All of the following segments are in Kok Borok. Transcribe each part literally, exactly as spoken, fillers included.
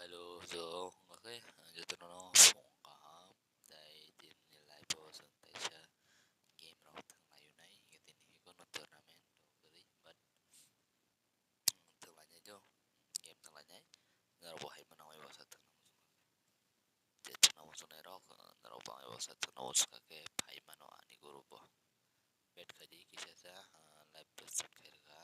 Hello, jo, okay, jotono phung kaham, tai tini live o chwng kaisa game rok thwng laio nai, tini kono tournament rok kwrwi, but thwng lainai do, game thwng lainai, norok bo hai mano, bai baksa thwng nai. Tei thwngna muchungnairok, norok bangwi baksa thwngna muchungkha khe phai mano ani group o. Bet khaidi kisa sa, ah, live post khai rwkha.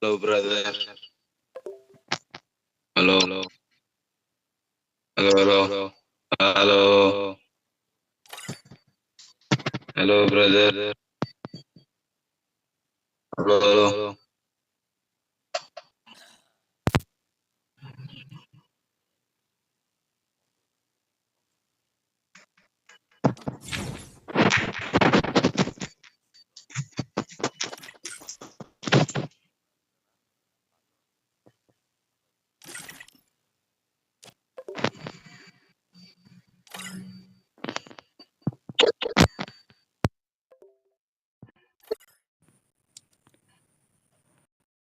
Hello, brother. Hello. Hello, hello. Hello. Hello, brother. Hello, hello.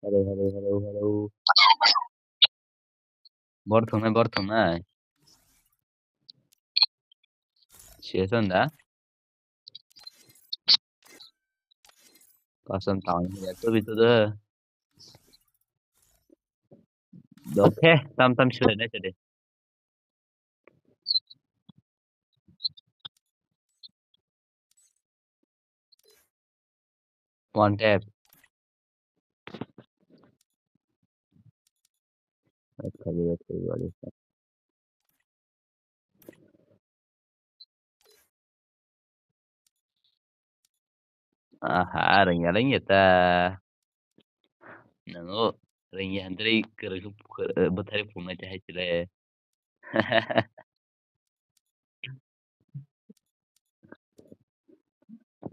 Hello, hello, hello, hello. Bor thungnai, bor thungnai. Siya son da? Kasam tang ya to bitu da. Dokhe, tam tam sure na chade. One tap. Let's go, let's go, let's go. Aha, rengya rengya ta. Nango rengya handri kereng bwthari phunai ta hai chile.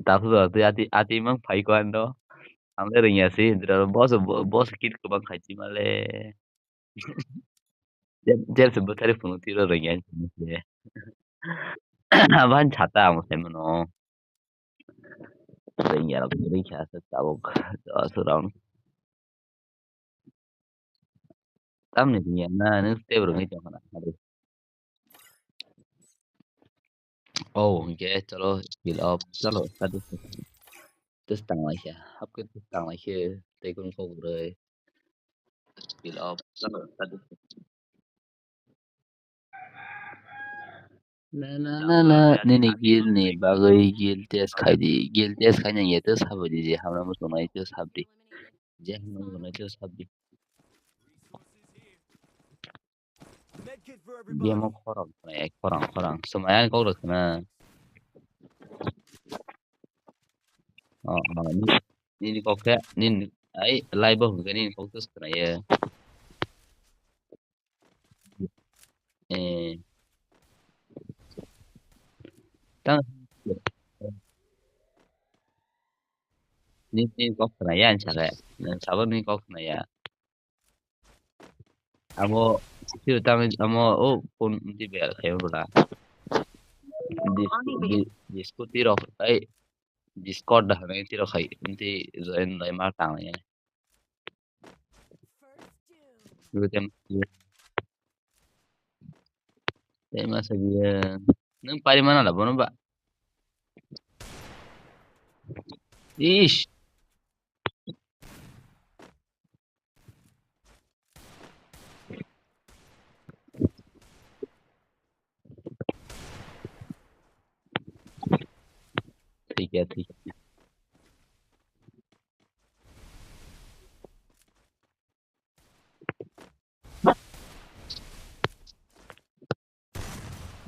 Tasu da twi ati ati mang phai ko ando. Ang le rengya si hindra boss boss kit ko bang khai chi male. Jeb jeb se bwthari phunuk tiro rengya. Aban chata ang sai mano. Rengya rok rengya se tabuk. Asu round. Tamni rengya na nung step rwngwi tongkha na. Oh, hwnkhe chalo skill up. Chalo, tadi. Test tang lai khe. Hapkhe test tang lai khe. Tei kunu kok bwrwi. Skill up. Chalo, tadi. Na, na, na, na. Nini guild ni bagwi guild test khai di. Guild test khai nang ya test sabo di je hamra muchung nai test sab di. Je hamra muchung nai test sab di. Game o khorang khorang khorang khorang. Swmai ani kok rwkha na. Oh, oh, ni, nini kok khe, nini, ai, live o hwnkhe nini kok test khwna ye. Eh. Tang. Nini, nini kok khwna ya, ani saka. Nini sabo nini kok khwna ya. Amo, siro tang, amo, o, phone, di bel, khayo bela. Dis-, di-, Discord tiro, ai, Discord da, hanai tiro khai, di join lai ma tang lai. Tei masa biya. Nwng pari mana la bono ba? Ish. Thik ya, thik ya.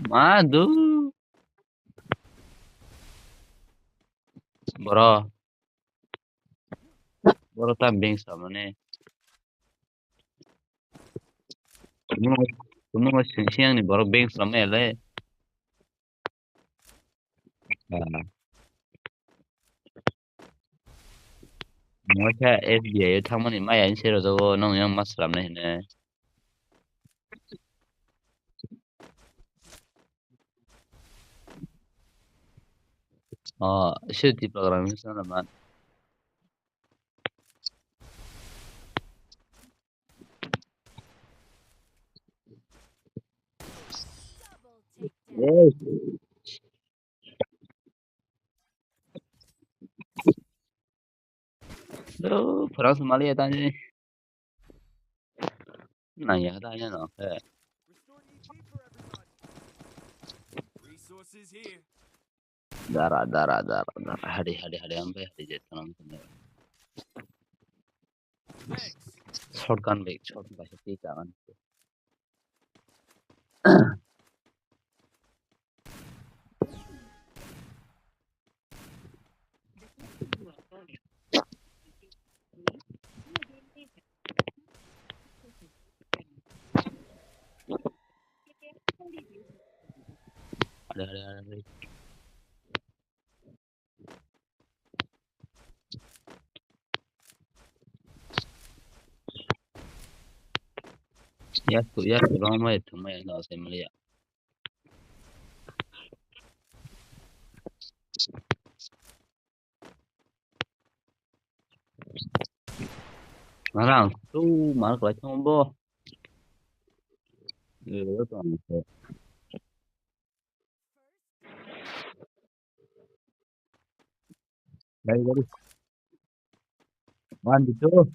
Ma du. Bro. Bro ta bank samane. Kuno kuno sing sing ni bro bank samane le. Mo khe S B I o thangmani maya ni se rwjago, nong yang ma swnamnai hwnwi. O, se Tipra gram ni swnam man. Yes. Oh, France mali ya tani. Nang ya tani no. Eh. Resources here. Dara, dara, dara, dara. Hari, hari, hari, ampe hari jet tanam. Thanks. Shotgun bag, shotgun bag, shotgun bag. Ada, ada, ada. Yaku, yaku, rong mai, thung mai, no, se mali ya. Marang, tu, mar kelai thong bo. Yo, yo, tong. Gari, gari. One, two.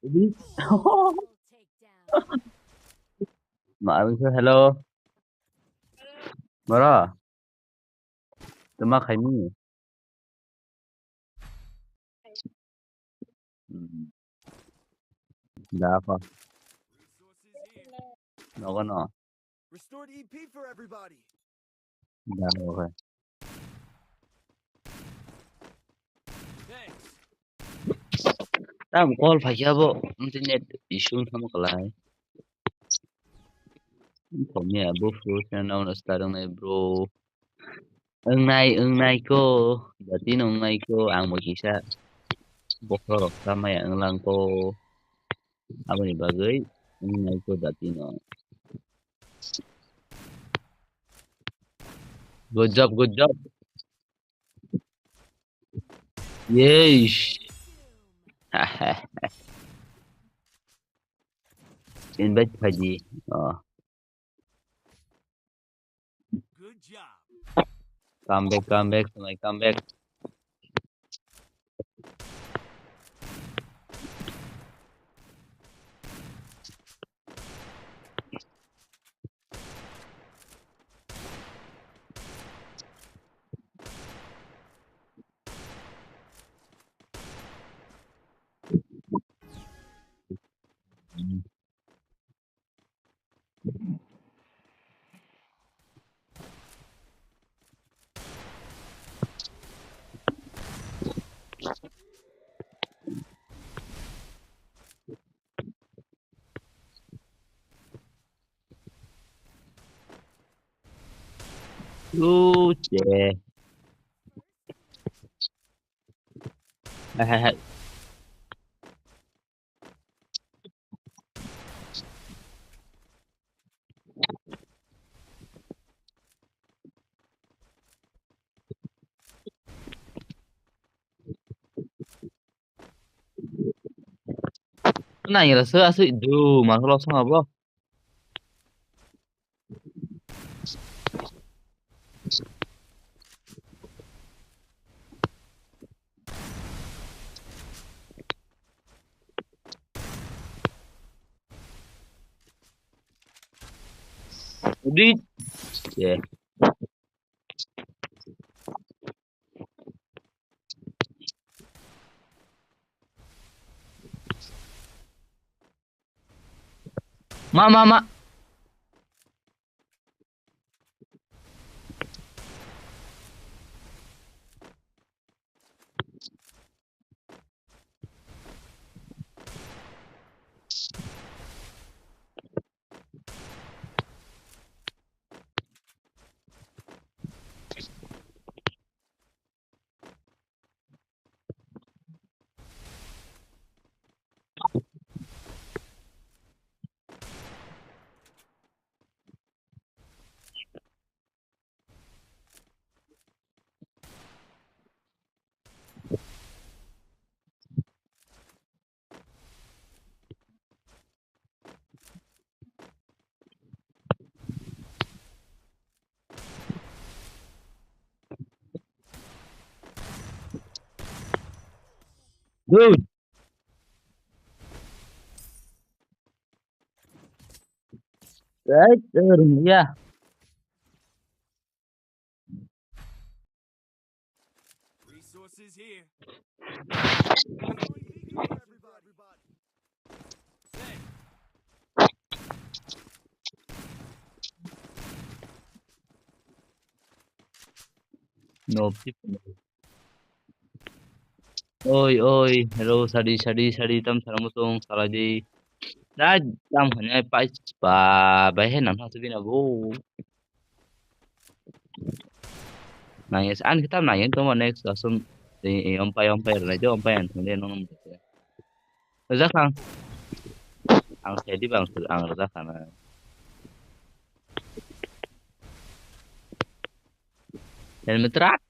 Ini. Ma, abis itu, hello. Mara. Tama khaimi. Hmm. Da apa? Nogo no. Restored E P for everybody. Da apa? Thanks. Tam call phaikha bo, internet issue wngkha mo kwlai. Wngkha miya bo fruit na nono start wngnai bro. Wngnai, wngnai ko, jati no wngnai ko, ang bo kisa bokhorok rok chamaya wnglang ko. Aboni bagwi wngnai ko jati no. Good job, good job. Yeesh. Invite phaidi. Oh. Good job. Come back, come back, Sunai, come back. Luce. Hai, hai, hai. Nang ira se asuk du, ma lo song abo. Udi. Yeah. Ma, ma, ma. Good. Right, yeah. Resources here. No people. Oi, oi, hello, sadi, sadi, sadi, tam sarang musung, salai di. Dai, tam hanya pai, ba, bai hai nang thang sibina bo. Nang yes, an kitab nang yang toma next asum, eh, eh, ompai, ompai, rai jo, ompai an thang de, nong, nong. Rwjak ang. Ang sedi bang ang rwjak khana. Helmet rak.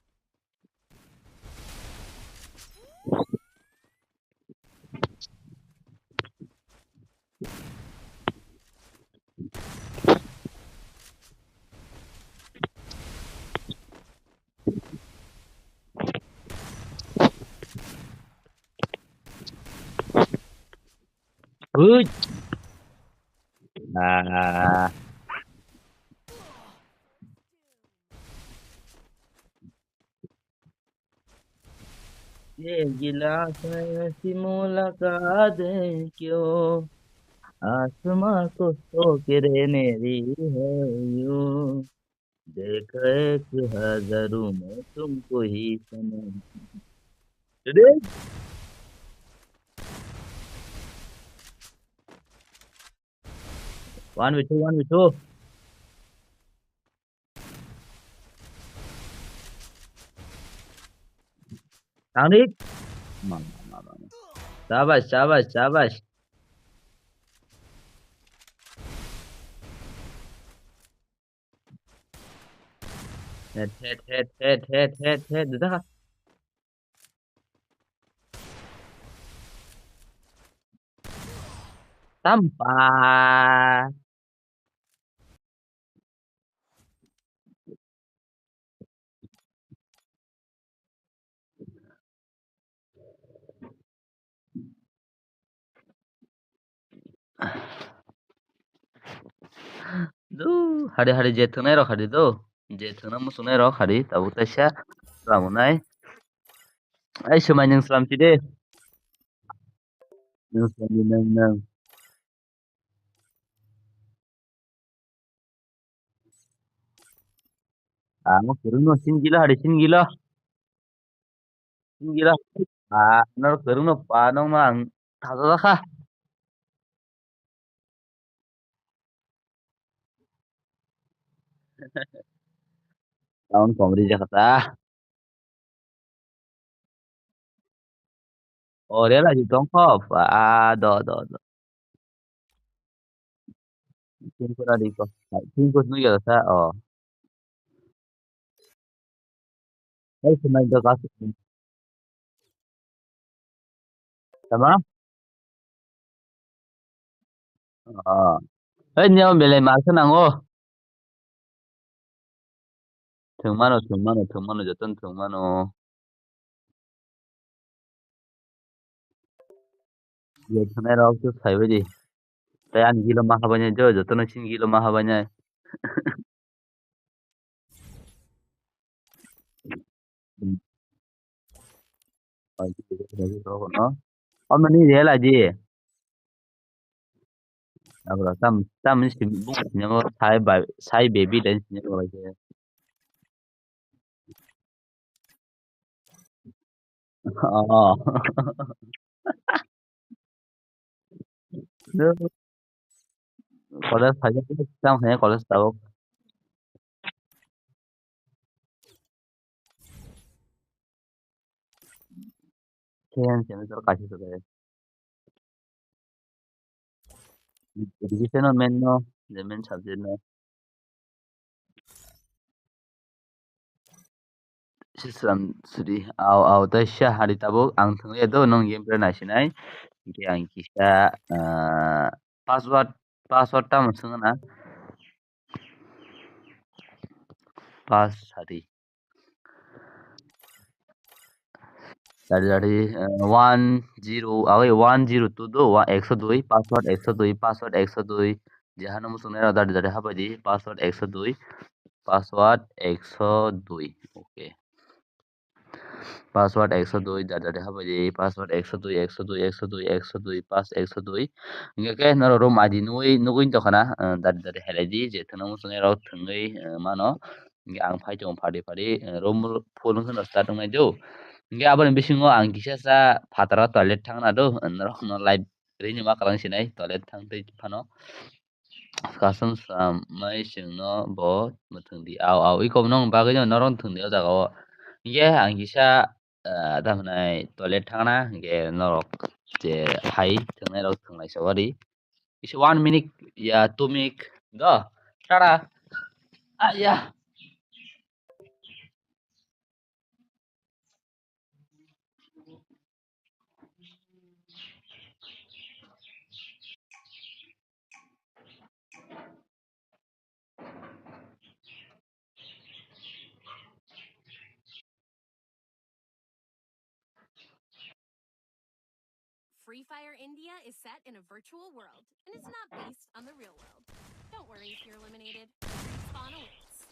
Hui. Ah. ये गिलास ऐसी मुलाकात है क्यों, आसमां को टोकरे मेरी है यूं। देखा एक हजारों में तुमको ही सनम। Ready? One v two, one v two. Tangdik. Mama, mama. Sabash, sabash, sabash. Head, head, head, head, head, head, head. Dah. Tampa. Do, hari hari je thwngnai rok hari do. Je thwngna muchungnai rok hari tabuk taisa lamunai. Ai swmai nwng slam si de. Nwng slam di nwng nwng. Ang kwrwngno singilo hari singilo. Singilo. Ah, nor kwrwngno pa nongno ang thajak kha. Sound kom rijak kha ta. O, rela ji tong kho. Ah, do, do, do. Pin ko na di ko. Pin ko nui ya sa. Oh. Hey, sumai do ka. Tama? Ah. Hei, niyam belai ma khe nango. Thwng mano, thwng mano, thwng mano, jotono thwng mano. Je thwnai rok se sai bai di. Tai ani gilo ma habai nai, jo, jotono chini gilo ma habai nai. Omo ni real I D. Abra tam tam ni sim bung sinamo sai bai sai baby dan sinamo bai se. Oh. College phai tam hai college tabuk. Khe ang semester kaisa se bai. Education o main no, je main subject no. Sisram sri, au, au, tai sha hari tabuk ang thwngwi do nong game play naisinai. Hingke ang kisa, ah, password, password tamo swngna. Pass hari. Dari, dari, eh, one zero, ah, wait, one zero two do, wa-, ekso dui, password ekso dui, password ekso dui. Jahano muchungnai rok dari, dari habai di, password ekso dui, password ekso dui. Okay. Password ekso dui, dari, dari habai di, password ekso dui, ekso dui, ekso dui, ekso dui, pass ekso dui. Hingke ke norok room I D nugui, nugui tongkha na, eh, dari, dari helai di, je thwngna muchungnai rok thwngwi, eh, mano. Hingke ang phai tongo phari phari, eh, room full wngkhe no start wngnai do. Hingke aboni bisingo ang kisa sa phataro toilet thangna do, norok no live rini ma kwlwng sinai toilet thangtwi phano. Kasam samai chwngno bo mwthwng di. Au, au, iko nong bagwi no norok thwng di o jaga o. Hingke ang kisa, eh, tamhinai toilet thangna, hingke norok je hai thwngnai rok thwnglai sa wari. It's one minute, ya, two minute. Go. Tara. Ah, ya. Free Fire India is set in a virtual world, and it's not based on the real world. Don't worry if you're eliminated. Respawn awaits.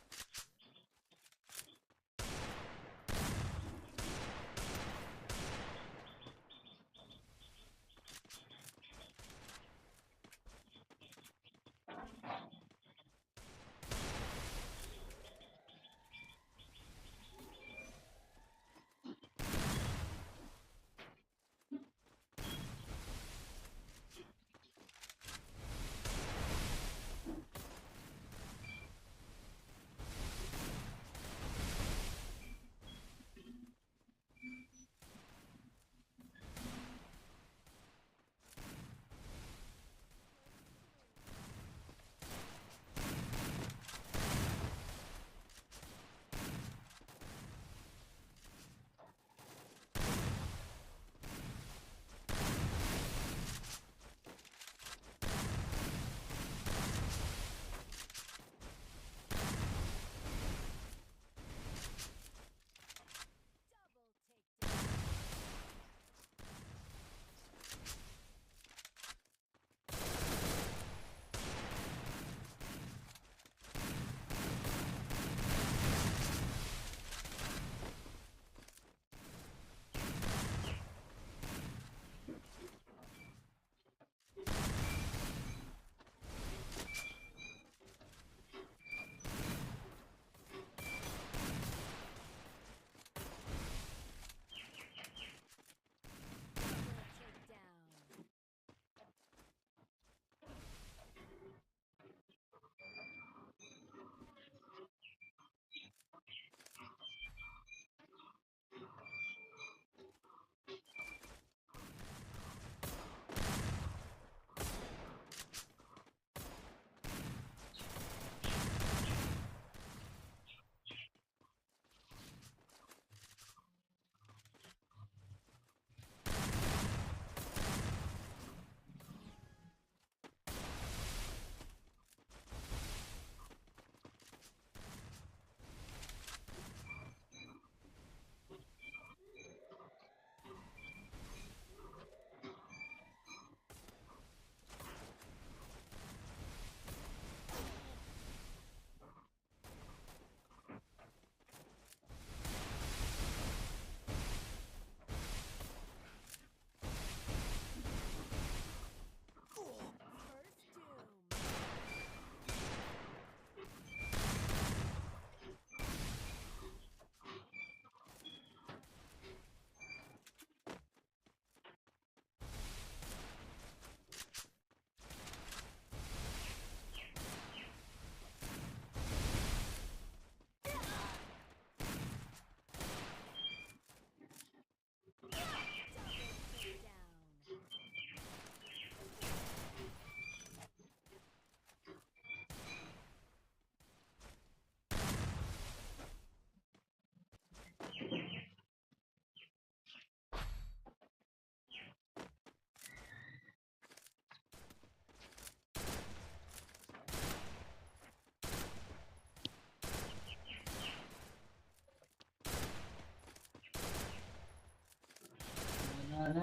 ओ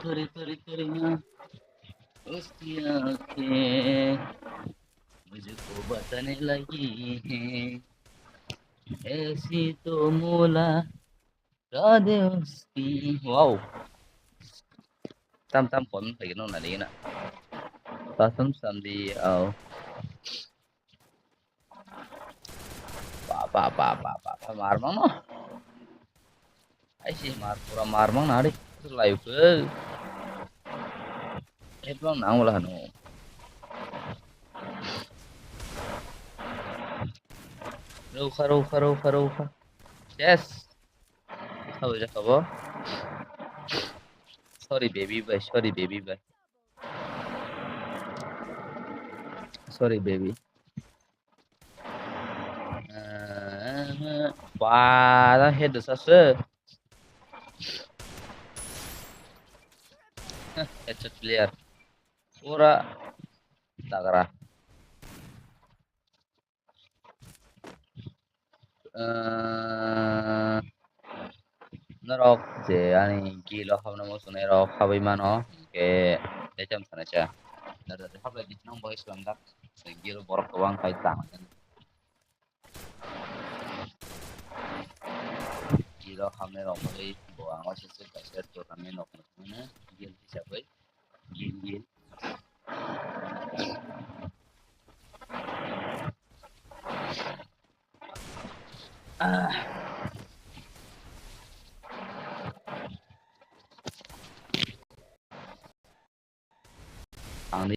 थोड़ी थोड़ी थोड़ी ना उसकी आंखें मुझको बताने लगी हैं, ऐसी तो मुलाकात उसकी। Wow. Tam tam kon phaikhe nung nani na. Tasam samdi au. Ba ba ba ba ba ba, mar mangno. Ai si mar, pura mar mangno ari. Lai ke. Headphone nang wala hanu. Rukha rukha rukha rukha. Yes. Khawi jakha bo. Sorry baby bhai, sorry baby bhai. Sorry baby. Ba, head sase. Headshot player. Pura tagra. Eh, norok je ani guild o habna muchunai rok habwi mano, hwnkhe tei tamo sana cha. Norok hablai di nang bai swngjak, guild o borok kwbang khai tang. Guild o habnai rok bai bo ang waisa se kaisa tournament rok no guild hisabwi. Gil, gil. Ah. Ang di.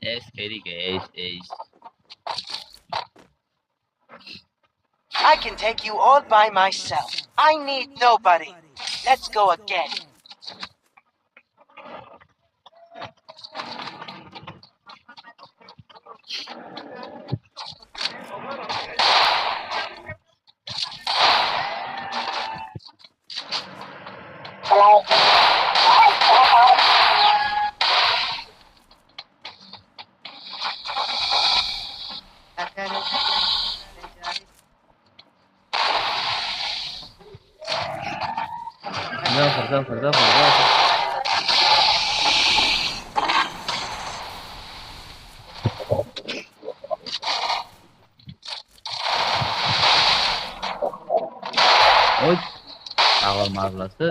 Ace, K D K, ace, ace. I can take you all by myself. I need nobody. Let's go again. Jauh, jauh, jauh, jauh. Marla se.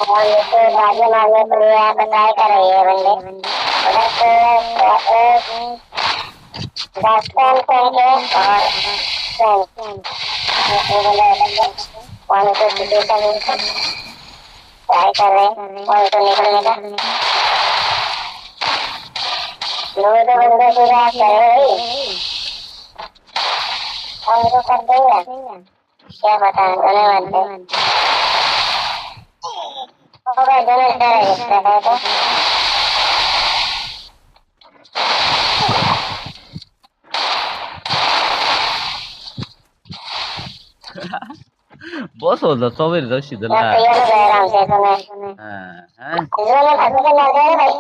और ये तो बाजू मारने के लिए आप ट्राई कर रही है बंदे। उधर से एक डस्टबिन पहन के और पेन। ये बंदा उधर से वहाँ पे सिचुएशन ट्राई कर रहे हैं और तो निकलने का। दो दो बंदे पूरा कर रहे हैं। हम तो कर देंगे। क्या पता है, दोनों मानते हैं। होगा, दोनों डर है, इसका है तो। Boss, what's up? Sorry, Rashid, तो ये तो गए आराम से, तो मैं। हाँ, हाँ। दोनों भाग के मार दे भाई।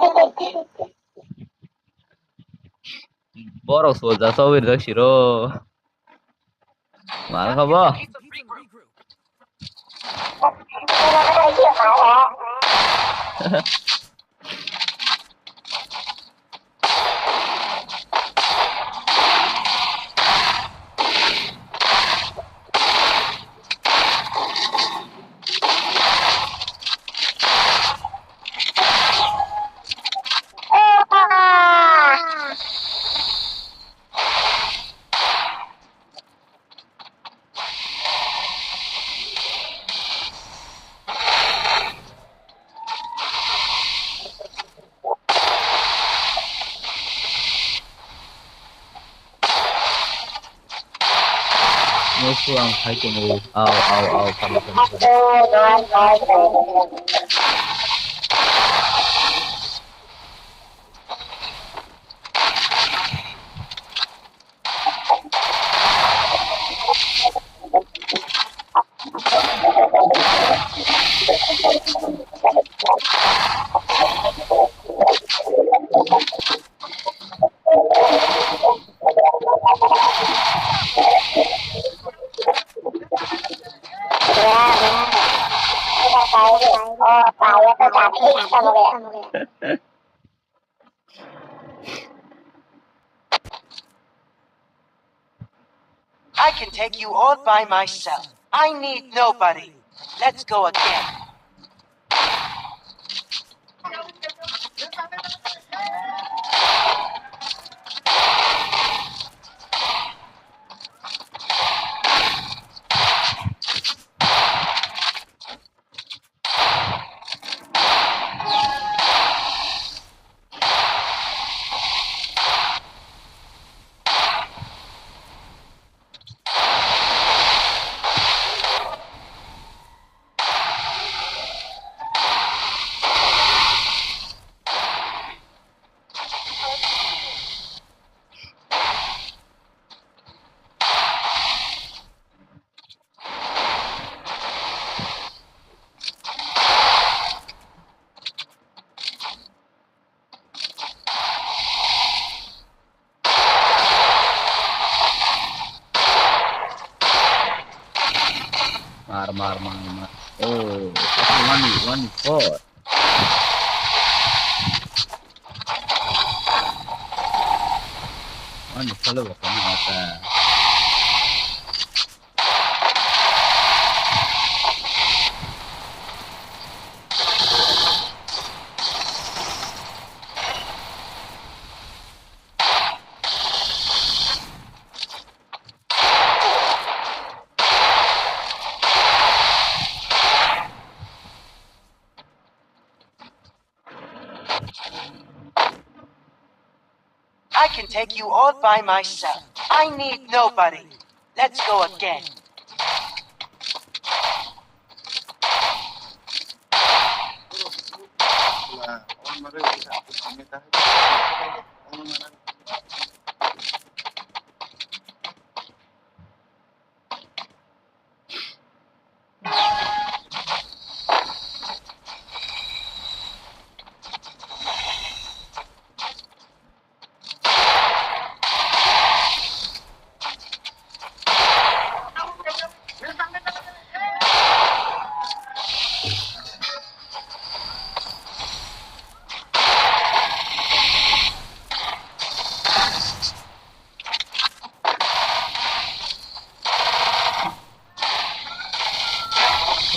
Borok soja sogwi rijak siro. Mar kha bo? Musu ang khai tongo. Au, au, au, kami, kami, kami. I can take you all by myself. I need nobody. Let's go again. Mar, mar, mar, mar. Oh, one, one, four. Ani salo ba kami ata. I can take you all by myself. I need nobody. Let's go again.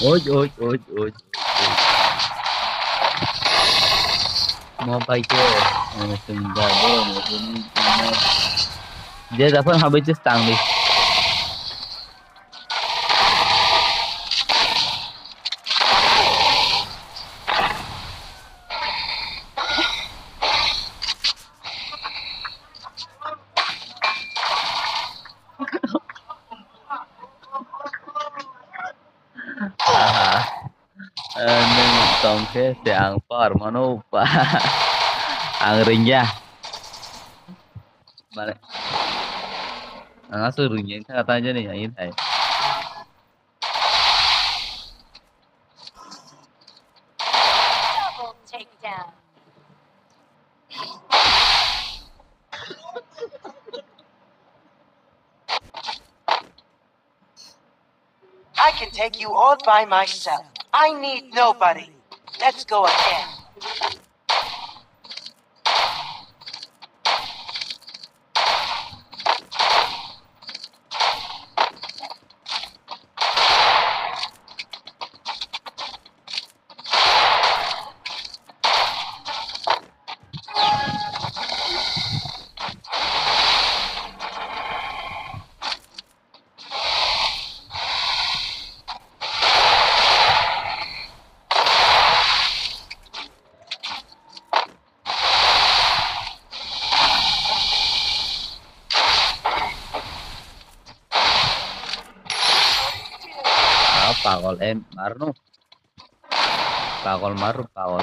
Oi, oi, oi, oi. Mo pai ke, eh, sing ga bo, mo sing ga. Je da phone habai ches tang di. Aha. Eh, nwng tong khe se ang power mano pa. Ang ringya. Mane. Ang aswk ringya wngkha ta jani ang thai. Double takedown. I can take you all by myself. I need nobody. Let's go again. Ah, pagol em, marno. Pagol mar, pagol.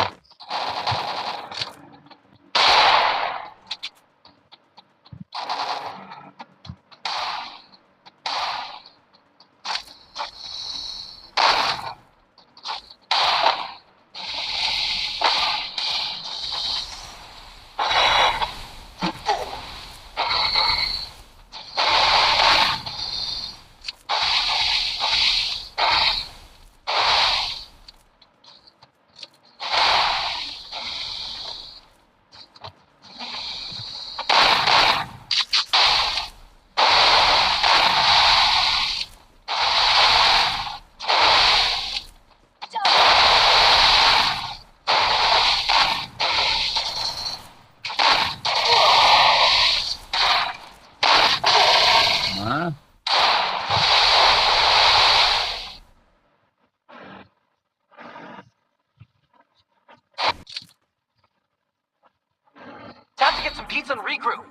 Time to get some pizza and regroup.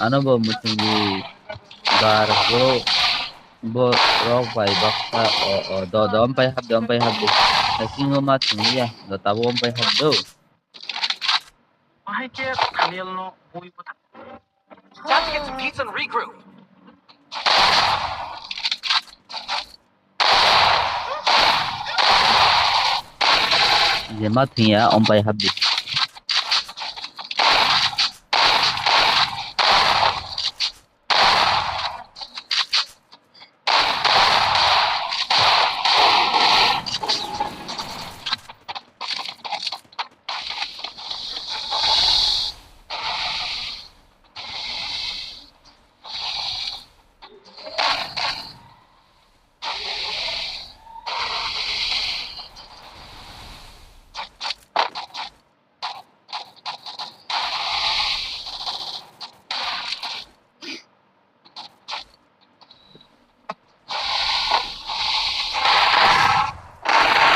Ano bo muchungni bar bro, bo rok bai baksa o, o, do, do, ompai hap de, ompai hap de. Hasingo ma thwngya, do tabo ompai hap do. Bahai khe Daniel no bui bwthang. Time to get some pizza and regroup. Je ma thwngya, ompai hap di.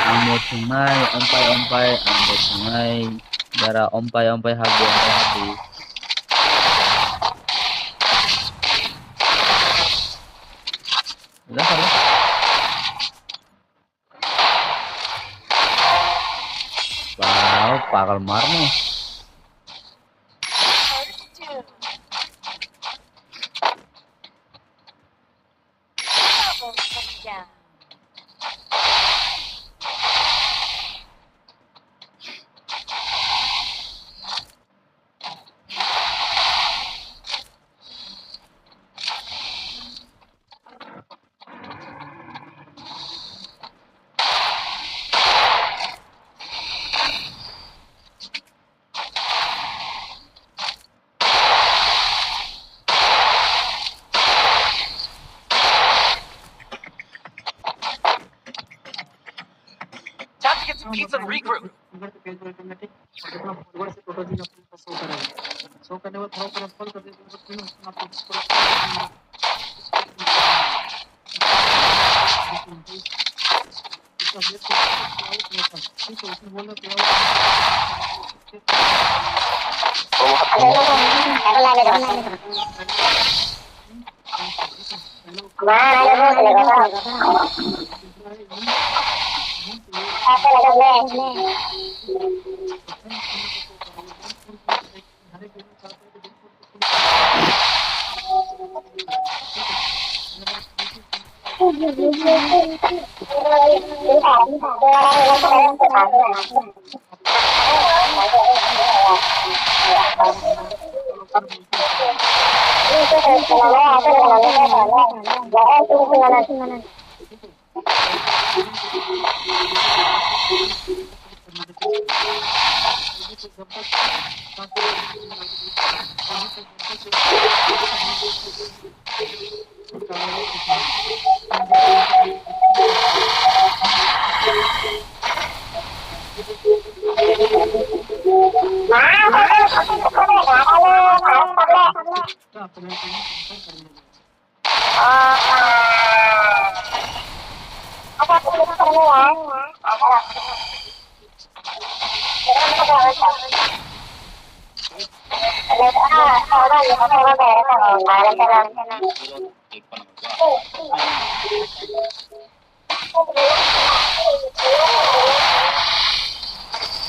Ang bo thwngnai, ompai ompai, ang bo thwngnai. Dara ompai ompai, hagdi ompai, hagdi. Udah, udah. Wow, pagal marmo. Time to get some pizza and regroup.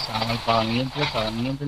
Tangan panggil tuh, tangan tuh.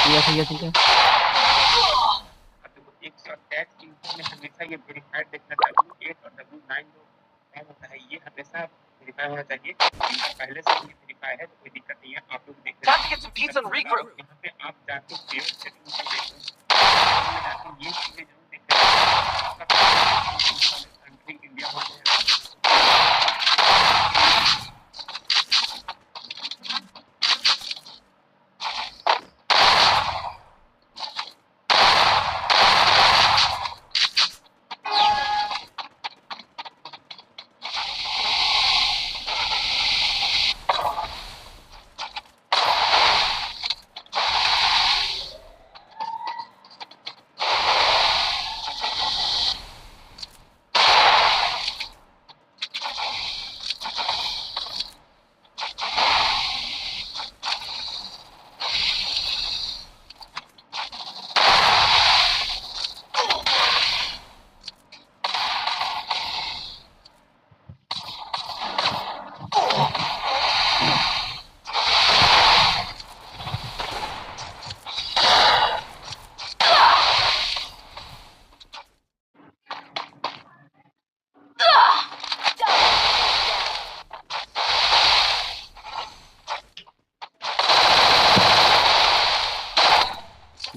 ठीक है, ठीक है, ठीक है। अब देखो, एक shot tag info में हमेशा ये वेरीफाइड देखना, डब्ल्यू एट और डब्ल्यू नाइन जो टैग होता है, ये हमेशा वेरीफाई होना चाहिए। इनका पहले से ये वेरीफाई है, तो कोई दिक्कत नहीं है। आप लोग देखते Time to get some pizza and regroup. यहाँ पे आप जाके प्लेयर सेटिंग में देखो, यहाँ पे जाके ये चीज़ें जरूर देखते हैं। आपका कंट्री इंडिया हो गया।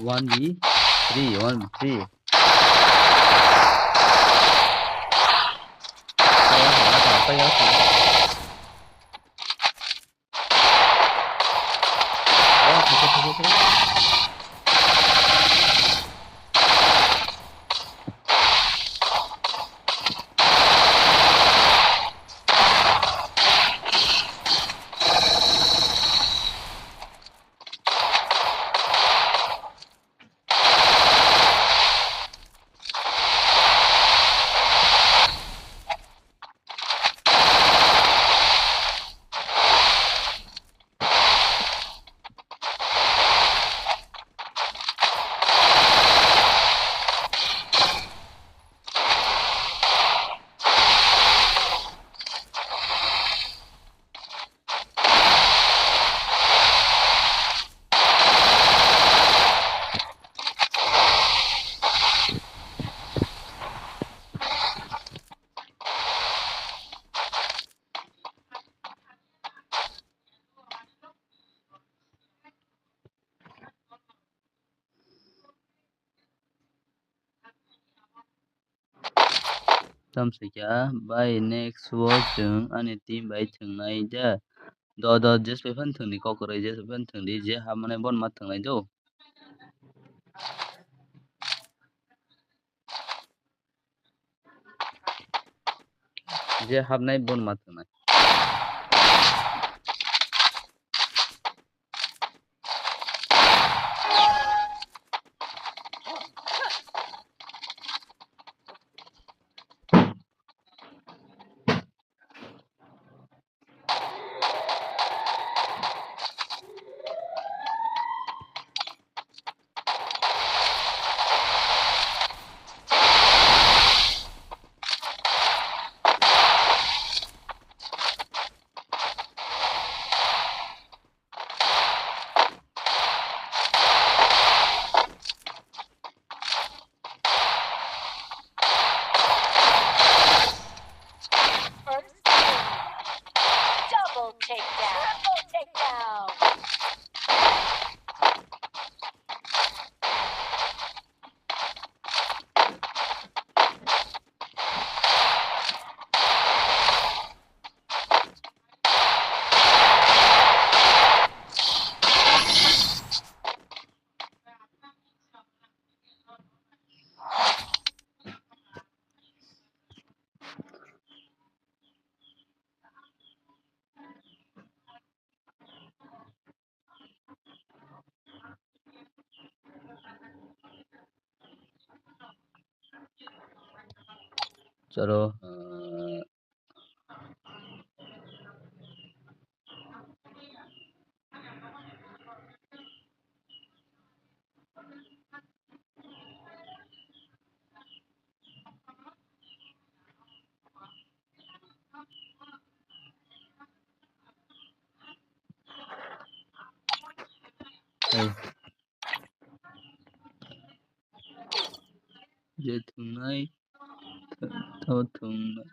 One v three, one v three. Tamsai kha bai next o chwng ani team bai thwngnai de. Do do jespe phan thwngdi kokroi jespe phan thwngdi je hapmani bono ma thwngnai do. Je hapnai bono ma thwngnai. First blood. Double takedown. Triple takedown. Chalo, uh, Hey. Le thwngnai, tho thwngnai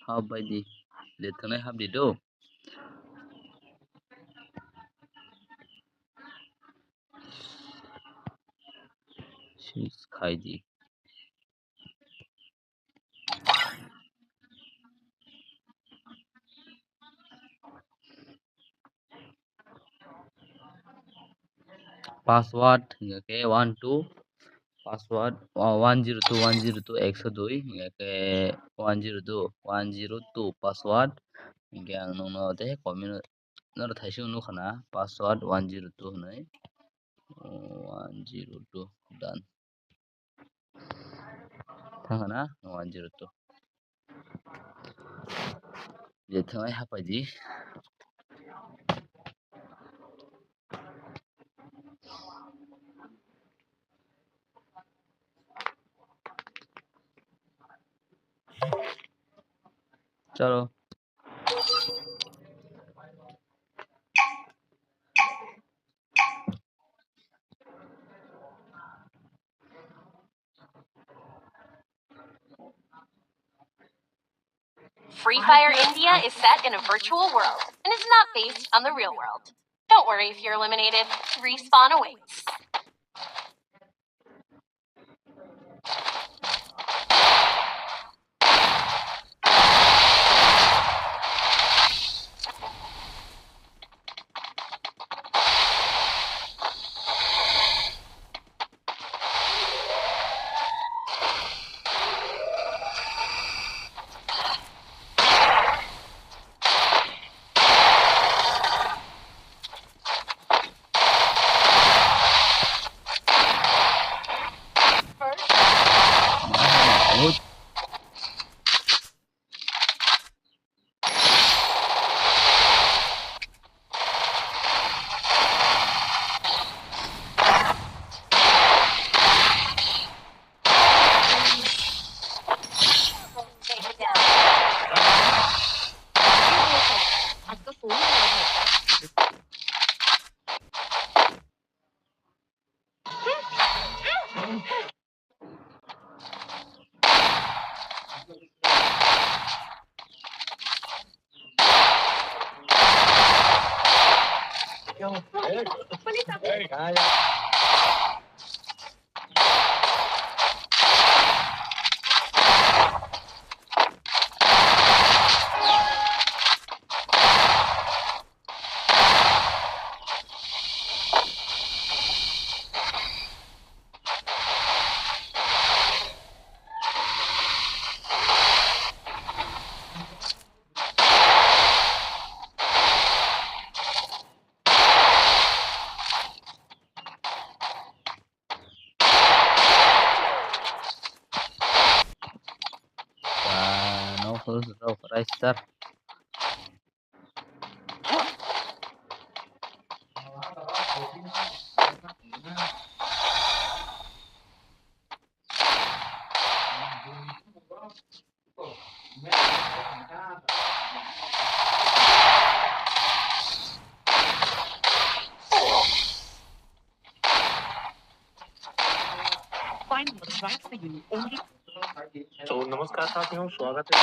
hap bai di. Le thwngnai hap di do. Sis khai di. Password hingke one two, password, o, one zero two, one zero two, ekso dui, hingke one zero two, one zero two password. Hingke ang nongno tei comment noro thaising nukha na, password one zero two hinwi, one zero two, done. Thangkha na one zero two. Je thangwi hapai di. Chalo. Free Fire India is set in a virtual world and is not based on the real world. Don't worry if you're eliminated. Respawn awaits. Ah, no, no, no, rice star. Final strike for you. Only तो नमस्कार साथियों, स्वागत है।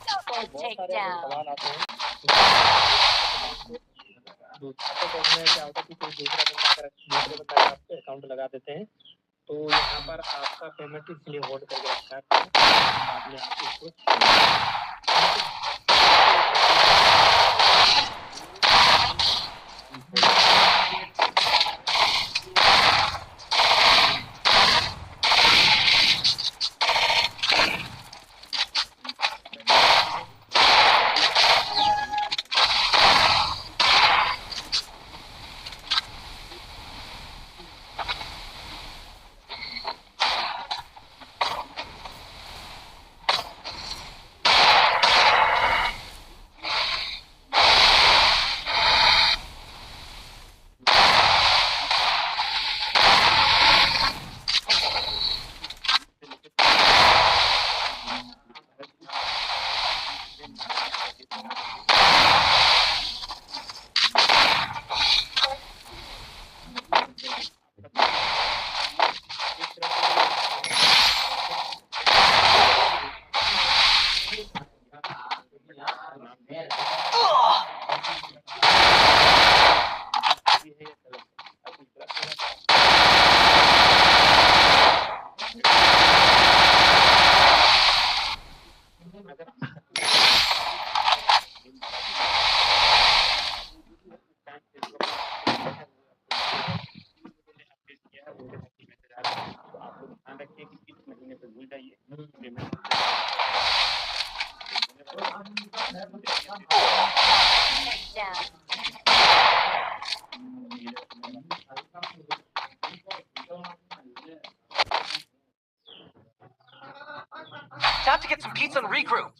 Double takedown. दूसरा तो क्या होता है कि कोई दूसरा बंदा अगर दूसरे बंदा का account लगा देते हैं, तो यहाँ पर आपका payment इसलिए hold करके रखा है, बाद में आप इसको To get some pizza and regroup.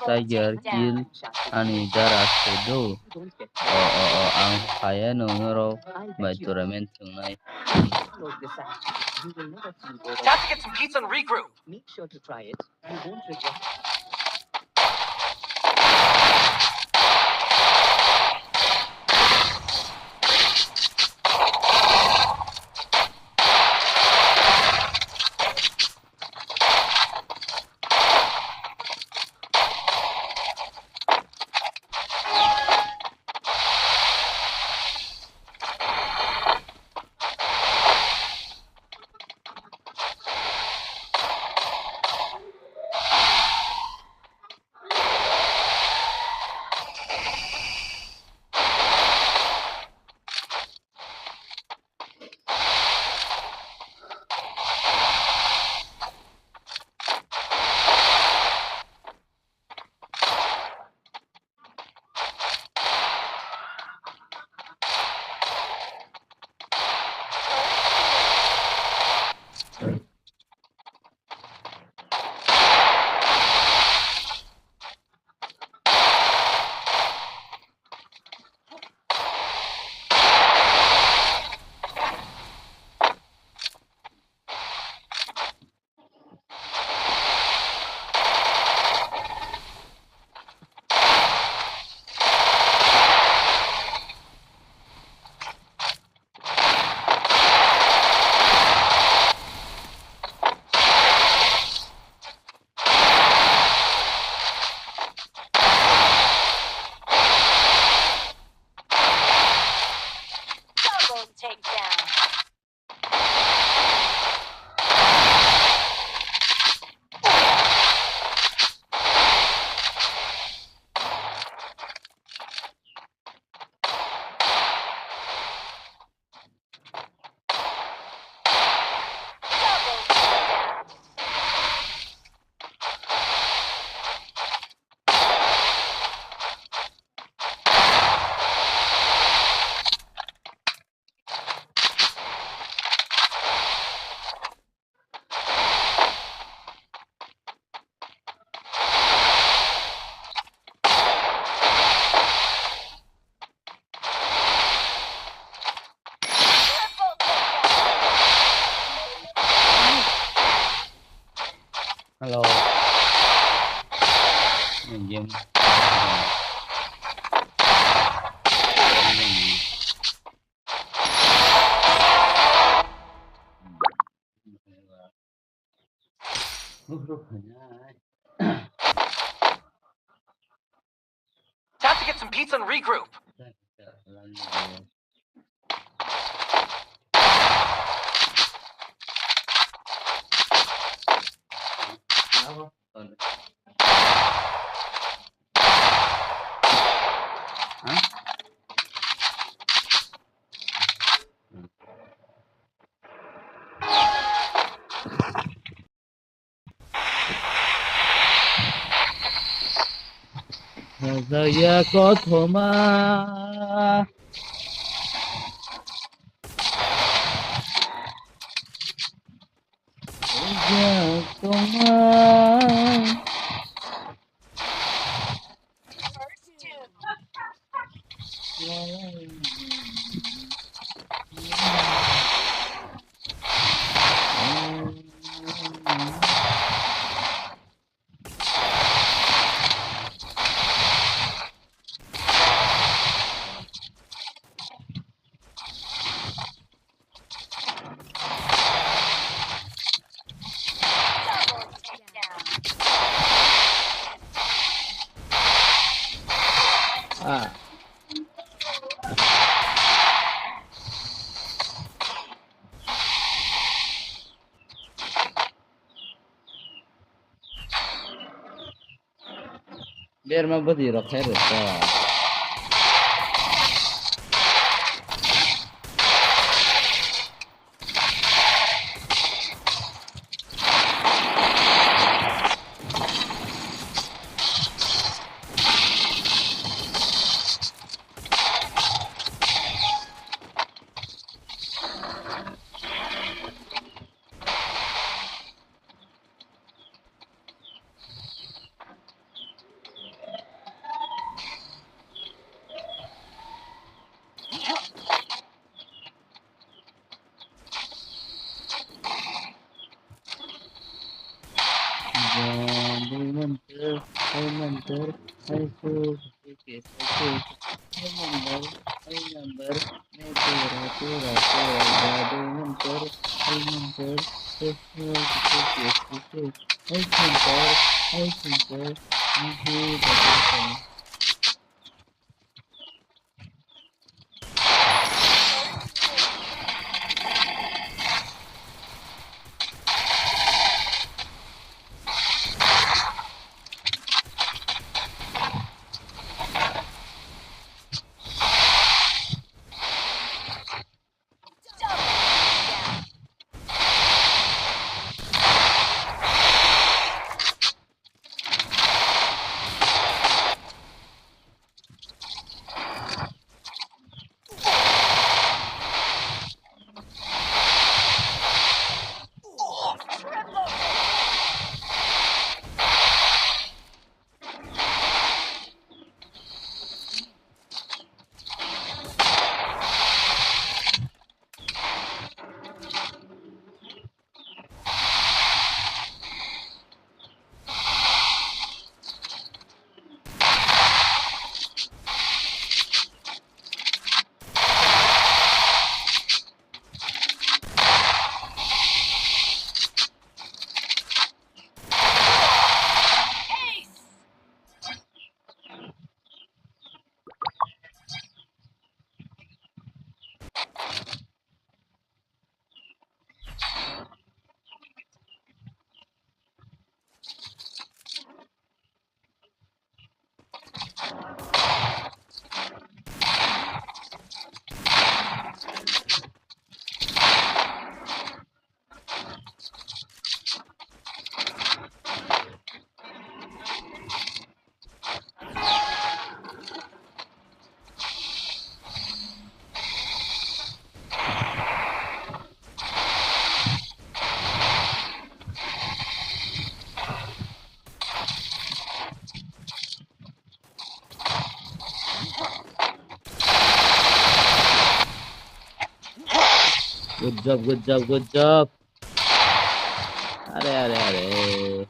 Tiger kill ani dara se do. O, o, o, ang phaiya no norok bai tournament thwngnai. Got to get some pizza and regroup. Make sure to try it. You won't regret. Double takedown. Hello. Game. Time to get some pizza and regroup. Sajaya kothoma. Sajaya kothoma. Berma bwtwi rok khe rwkha. Jadui mantar, hai mantar, hai phul, hai phul, hai phul, hai mantar, hai mantar, hai tura, tura, tura, jadui mantar, hai mantar, hai phul, hai phul, hai phul, hai mantar, hai mantar, hai phul, hai phul. Good job, good job, good job. Are, are, are.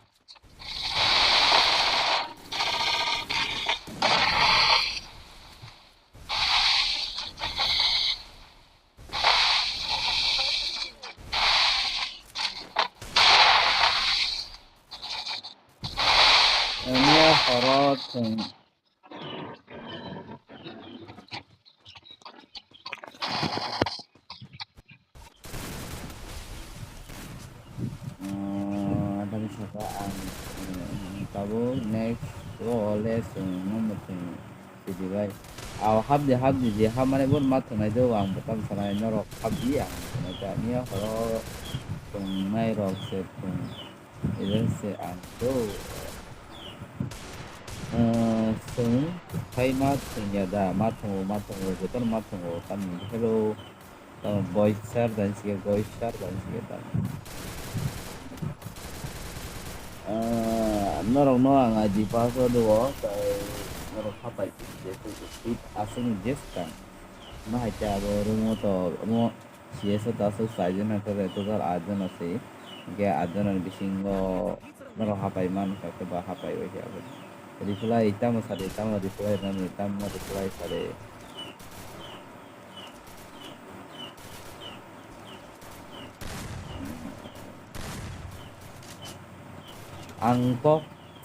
Ania horo chwng. Ah, tamo saka ang, eh, tabuk next o le chwng no mwthwng sidi bai. Aw hapdi hapdi je hapmani bo ma thwngnai do ang bo tamo sanai norok hapdi ang thwngnai ta nia horo tongnai rok se thwng. Ejang se ang to, eh, chwng khai ma thwngya da, ma thwngo, ma thwngo, jotono ma thwngo, tamni hello, tamo boy sir dan sige, boy sir dan sige, tamo. Eh, norok no ang I D pass o do, tai norok hapai je, aswk ni je swkang. Ma hai ta abo room o to, omo, C S o ta aswk chaijon hai khe total aat jon se, hinkhe aat jon ni bisingo norok hapai man kha khe ba hapai bai khe abo. Reply tamo sadi, tamo reply nani, tamo reply sadi. Ang kok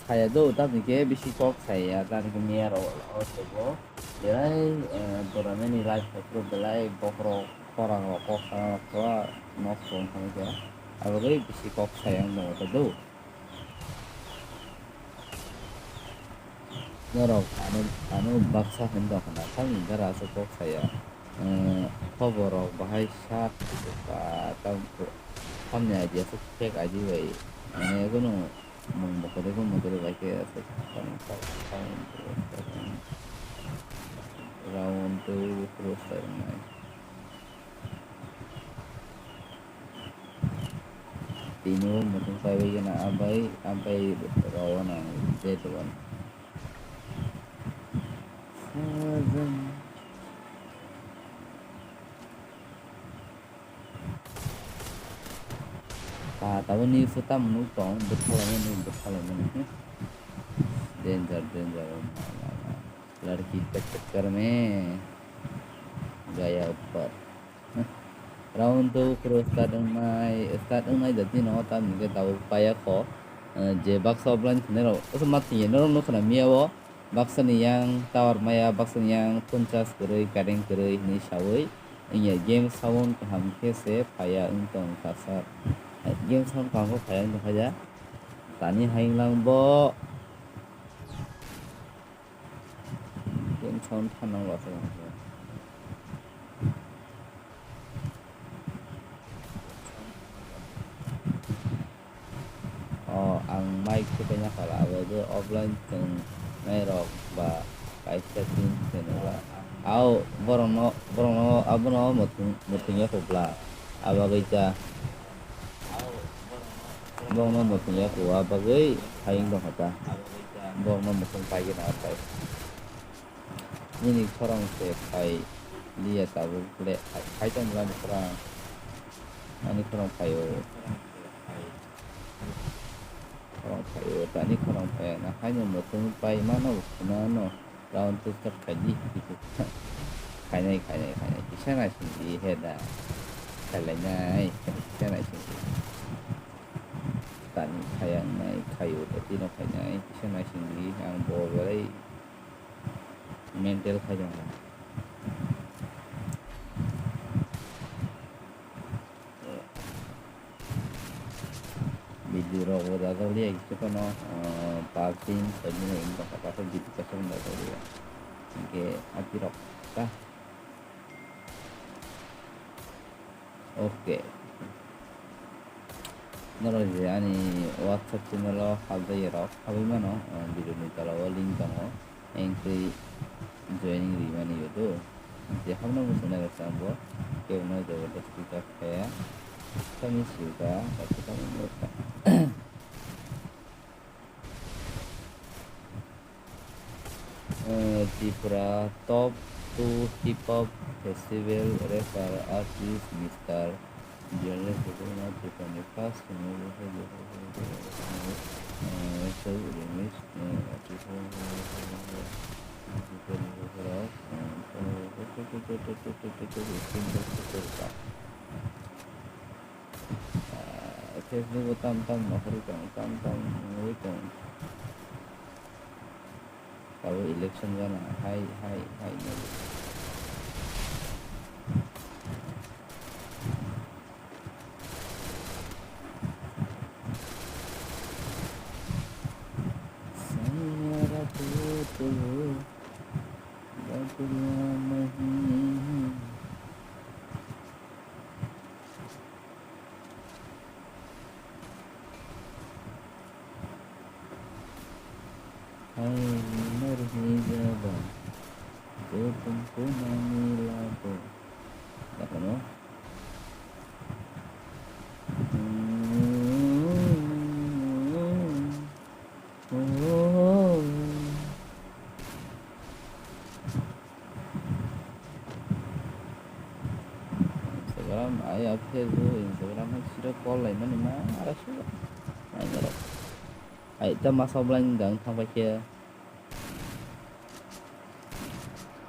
saya do, tamni khe bisi kok saya, tamni khe miya rok o sabo. Belai, eh, doramani life photo belai bokhorok khorang rok kok sana rok khe nok song thangwi khe. Abo bai bisi kok saya ang do ta do. Norok ano, ano baksa hwn tong khna, tamni jara aswk kok saya. Eh, khobor rok bahai sa ba tam, tamni idea aswk fake idea bai. Mane, kunu mung bo kwrwi, mung kwrwi bai khe aswk. Round two, cross bai wngnai. Tini o muchung paibai gana abai, abai rao nang dead one. Seven. Ta tabo ni phuta munu tong, bwthalai mani, bwthalai mani. Danger, danger. लड़की का चक्कर में गया ऊपर। Round two, cross start wngnai, start wngnai da dino, tamni hwnkhe tabuk paiya kho. Eh, je baksa offline thwngnairok, oso ma thwngya norok nukho na miya o, baksa ni yang tower maya, baksa ni yang phone charge kwrwi, current kwrwi hinwi sawi, wngya game sound kaham khe se phaiya wng tong kha sir. Eh, game sound kaham khe phaiya wng tong kha ya, tani hayung lang bo. Tension thanang rw aswk. O, ang mic se kaina khala, abo je offline thwngnai rok ba kaisa team se nukla. Au, borokno, borokno abono muthung, muthungya kho bla. Abo bagwi ta. Borokno muthungya kho, abo bagwi hayung tong kha ta. Borokno muthung paigwna atai. Nini khorang se phai liya tabuk le, phai tong bwlani khorang. Ani khorang phai o. Khorang phai o, tani khorang phai na. Haino muthung pai mano, khuna no. Round two start khai di. Khainai, khainai, khainai. Kisa naising di he da. Khailai nai. Kisa naising di. Tani khayang nai, khayo, tati no khainai. Kisa naising di. Ang bo belai Mental khaijak nai. Video rok bo dajak liya kisa phano, ah, parking khaijak nai, wngkha kaisa video kaisa wng dajak liya. Hinkhe ati rok ta. Ok. Norok je ani WhatsApp channel o habjak rok habwi mano, ah, video ni tola o link tongo. Engtwi joining rimani yodo. Je habna muchunai rok se ang bo kebo no jabardasti ta khaya. Sami siuka, kaisa tamo nukha. Eh, Tripura top two hip hop festival rapper artist Mister Jonas Bhutona Tripurani first single, eh, remix, eh, Facebook o tam tam nongkhorwi tong, tam tam nungwi tong. Abo election gana hai, hai, hai nai. Saiya ra tu tu badla nahi. Hai ni narhi jaba, je tumko na mila to. Dakano. Instagram, ai, a Facebook, Instagram hai siro call laimani ma, ara siro. Ai, nero. Ai, ta masa offline gang thang paikhe.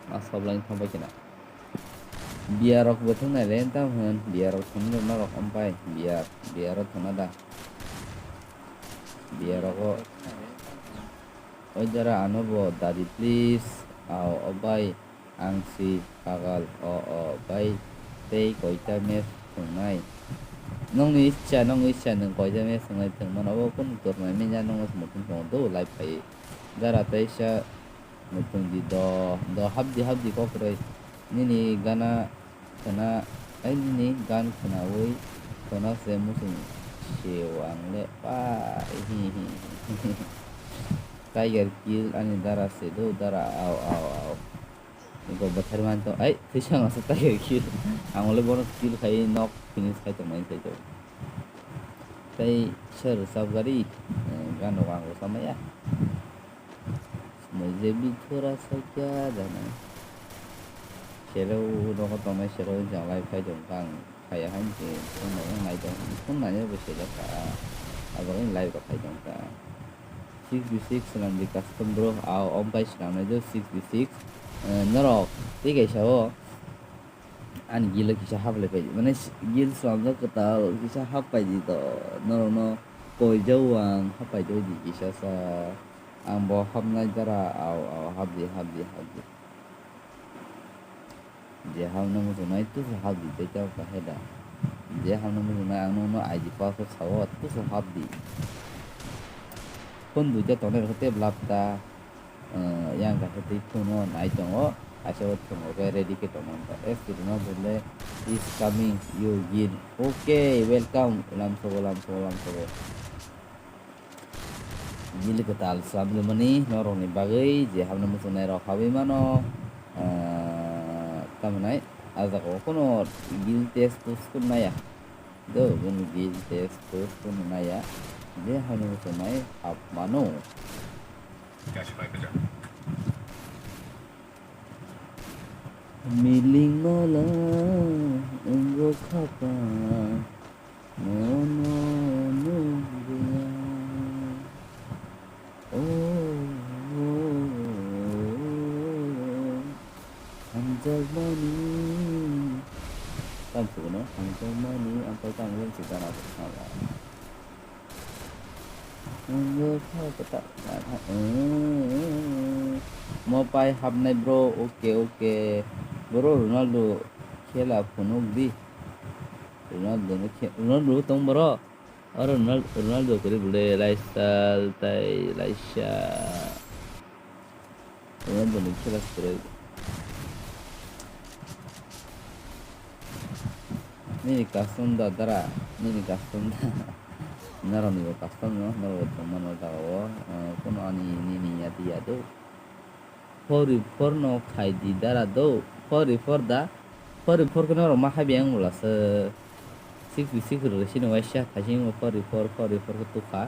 Masa offline thang paikhe na. Biya rok bo thang nai le, tam hwn. Biya rok thang nai norok, ampai. Biya, biya rok thang na da. Biya rok o. Oi jara ano bo dadi please. Ao, o bai, ang si pagal, o, o, bai, tei koita match thwngnai? Nongni icha, nongni icha nwng koita match thwngnai thwngmano, obo kunu tornai manya nongno se muthung tongo do, live phaiwi. Jara teisa, Muchungdi do, do hapdi hapdi kokroi. Nini gana khwna, ai nini gan khwnawi khwna se muchung seo ang le pa hi hi hi. Tiger kill ani dara se do dara au au au. Ego bathar man to ai thwisang asa tiger kill. Ang le bono kill khai nok finish khai tong nai sai to. Tai sir sabgari gan rok ang rwchapmaya. Muijebi thora sakya jana. Sero nogo tongnai sero jang live khai tong kha ang khaya hai se phone no nai tong phone nai bo se da kha. Abo live rok khai tong kha. Six v six swnam di custom bro, au om pai swnam nai do six v six. Norok tei kaisa o. Ani gilo kisa haplai paidi, mane gil swnamjak kwtal kisa hap paidi to, norokno koijao ang hap paidi kisa sa, ang bo hapnai dara, au au hapdi hapdi hapdi, je hapna muchungnai tusu hapdi tei tamo kaheda, je hapna muchungnai ang nokno I D password sao tusu hapdi, phone duita tongnai rokhe tei blap ta. Yang kaisa twi phone o nai tongo, kaisa o thwng rok khe ready khe tongmani ta. Student no bole is coming, you gil. Okay, welcome. Lamsogo, lamsogo, lamsogo. Gil kwtal slam rimani norokni bagwi je hamno muchungnai rok habwi mano. Tamhinai ah jaga o kuno gil test test kun naya. Do bini gil test test kun naya. Je hamno muchungnai hap mano. Miling mala wngwi khapa, nono nukliya. O, o, o, hamjakmani. Tamo sugo no, hamjakmani, ang pai tamo len si gana ko sala. Mo pai hapnai bro, okay, okay. Bro, Ronaldo khela phunuk di. Ronaldo no khe-, Ronaldo tong bro. Oro Ronal-, Ronaldo kwrwi bwle lifestyle tai laisa. Ronaldo ni khela kwrwi. Nini custom da dara, nini custom da. Norok ni bo custom no, norok bo tongmano jaga o, eh, kono ani nini yadi yado. Four four no khai di dara do, four four da, four four khe norok ma hai biyang bwla se. Six v six rwsino waisa thaisingo four v four, four v four khe tukha.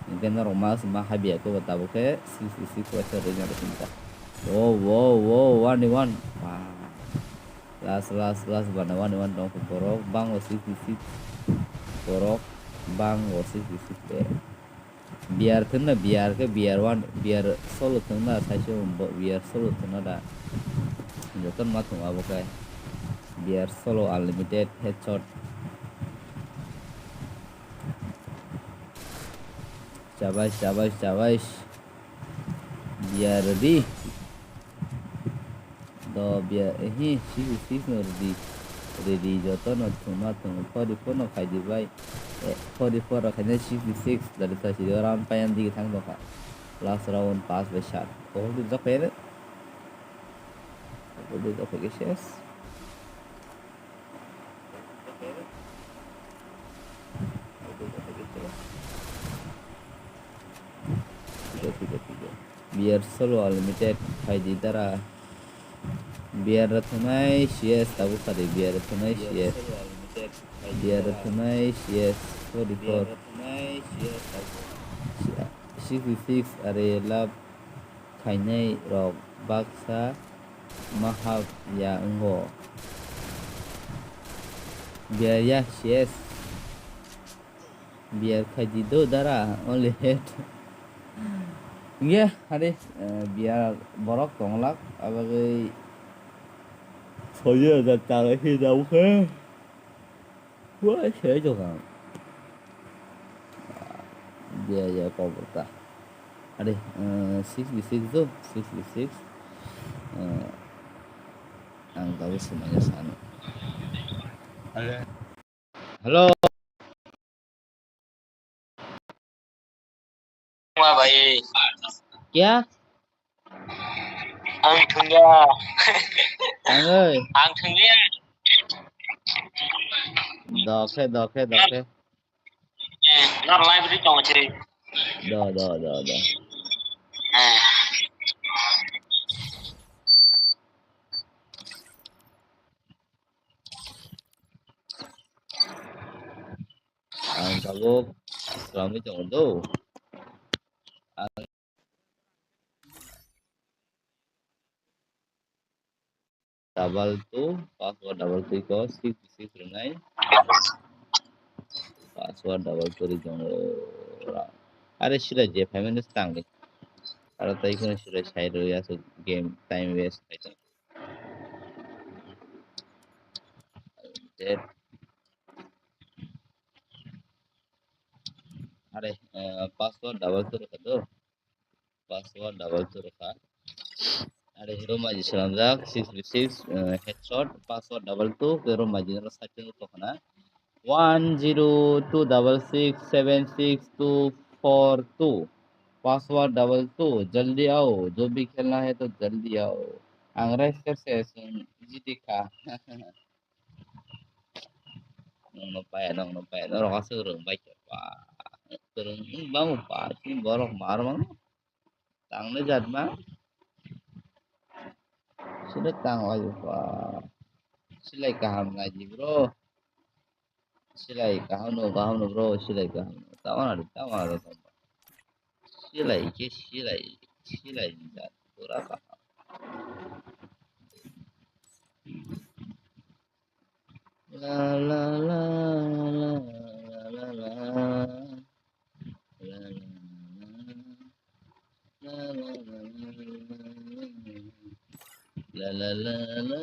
Hinkhe norok ma, ma habya khe bo tabuk khe six v six waisa rwina rw sinta. Wow, wow, wow, one v one. Last, last, last bana one v one tong khe borok bango six v six. Borok bango six v six le. Beer thwngna, beer khe beer one, beer solo thwngna saisung bo, beer solo thwngna da. Jotono ma thwngo abo khe. Beer solo unlimited headshot. Chabais, chabais, chabais. Beer ready. Do bia, ehi, six six no ready. Ready joto no thwngma thwng. Four four no khai di bai. Eh, four four rok khaina six six dari sa sidi round payan digi thang dokha. Last round pass bai sat. Goal di jok khaina. Goal di jok khaike ses. Beer solo unlimited khai di dara. Beer rwthwnai C S tabuk sadi beer rwthwnai C S. Beer rwthwnai C S forty four. Sixty six are love khainai rok baksa mahap ya wngo. Beer ya C S. Beer khai di do dara, only head. Nge, hari, eh, beer borok tonglak, abagwi soyo da tara hi da ukhe. Wah, saya juga. Beer ya kobor ta. Hari, eh, six v six do, six v six. Eh, ang tahu semuanya sana. Hello. क्या? Ang thungya. Ang oi. Ang thungya. Dokhe, dokhe, dokhe. Eh, nor library tongo che. Do, do, do, do. Eh. Ang tabuk swrangwi tongo do. Ang double two, password double two ko six six nine. Password double two ri tongo. Are sira je payment tangli. Aro tai kono sira sai rw ya so game time waste khai tong. That Are, eh, password double two rwkha do. Password double two rwkha. Are, hero maji swnamjak, six six, eh, headshot, password double two, hero maji noro side o tongkhana. One zero two double six seven six two four two. Password double two, jaldi aao, jo bhi khelna hai to jaldi aao. Ang raise kar se sun ji dikha. Nongno paya, nongno paya, norok aswk rwng bai khe ba. Kwrwng wng bang ba, chini borok mar mang. Tangni jat ma. Sini tang wai ba. Silai kaham nai di bro. Silai kaham no, kaham no bro, silai kaham no. Tawana, tawana. Silai khe silai, silai jat pura kaham. La la la la la la la. La la la. La la la la la la. La la la la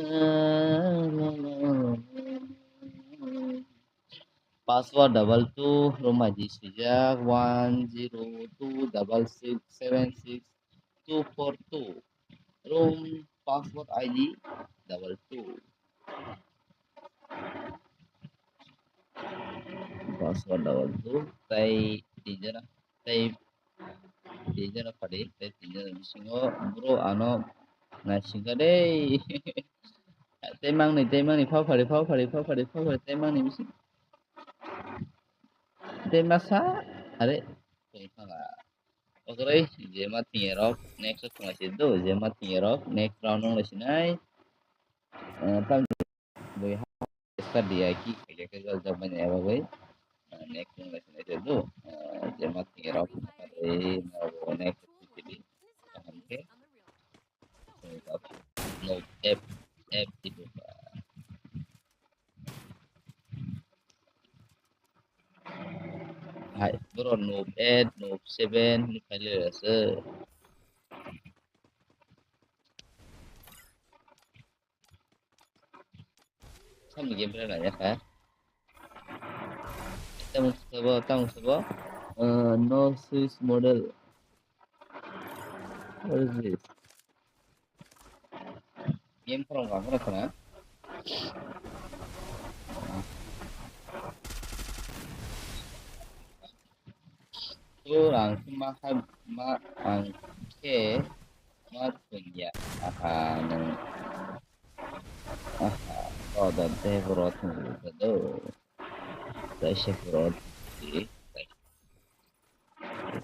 la la. Password double two, Roma ji swijak, one zero two double six seven six two four two. Room password I D double two. Password double two, tai tinjana, tai tinjana padi, tai tinjana bisingo bro ano naisingka dei. Tei mangni, tei mangni, phao phari, phao phari, phao phari, phao phari, tei mangni bising. Tei masa, are, tongthanga. Okoroi, jema tingerok, next o thonglai si do, jema tingerok, next round nonglai sinai. Eh, tam bui ha, start di aki, kaya kaya jab manya bagoi. Eh, next nonglai sinai do, eh, jema tingerok, are, no, next o thidi. Kaham khe. No, F, F di buka. Hai, bro, no eight, no seven, ni file ase. Samni game plan aja kha. Tamo sabo, tamo sabo. Uh, no switch model. What is this? Game from kha, khana khana. So, ang khe ma kha, ma, ang khe ma thwngya. Aha, nung. Aha, to da de bro thwngya do. Kaisa bro thwngya.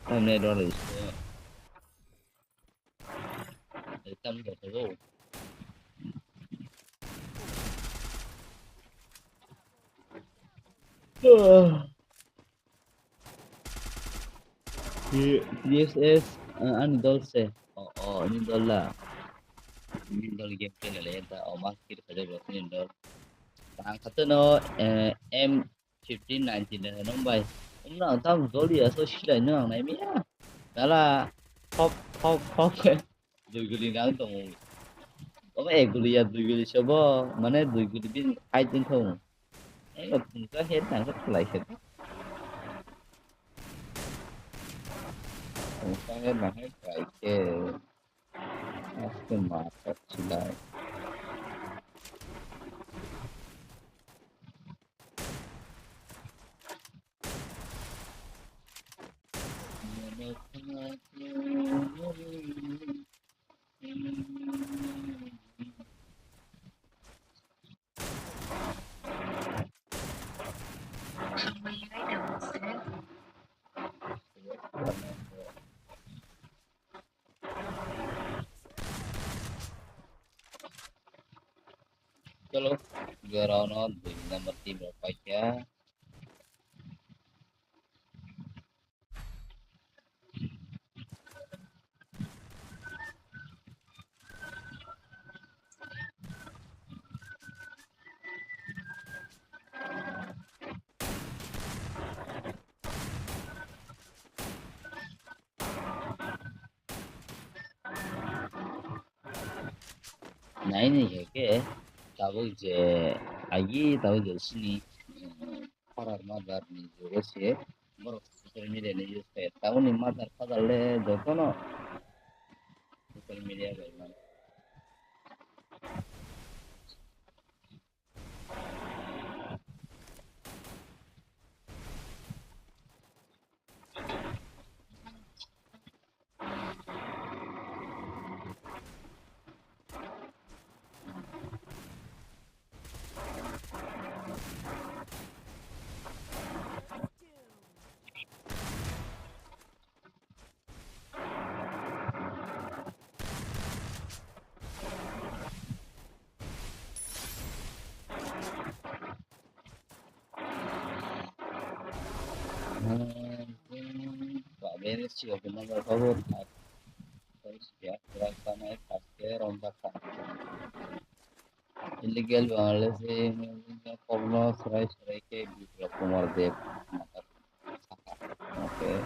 Tamni rw rw se. Tam da to. T S S, uh, ani dol se. Oh, oh, ani dol la. Ani dol game play la le ta, oh, ma kir khajo bro, ani dol. Ang khato no, eh, M fifteen nineteen le nang bai. Umna ang tam dol ya, so silai no ang nai mi ya. Dala, hop, hop, hop. Dui guli nang tongo. Obo ek guli ya, dui guli sobo, mane dui guli bin hai tin thong. Ego tungka head nang khe khlai khe. Tungka head nang khe khlai khe. Aste ma tak silai. Chalo, ground o dui number team rok paikha. Nai ni khe khe tabuk je agi tabuk je sini, mm, khorar mother ni jugo se borok social media ni use khe. Tabuk ni mother father le jotono social media bai man. Illegal Bangladeshi kokno swrai swrai khe Biplab Kumar Deb. Okay.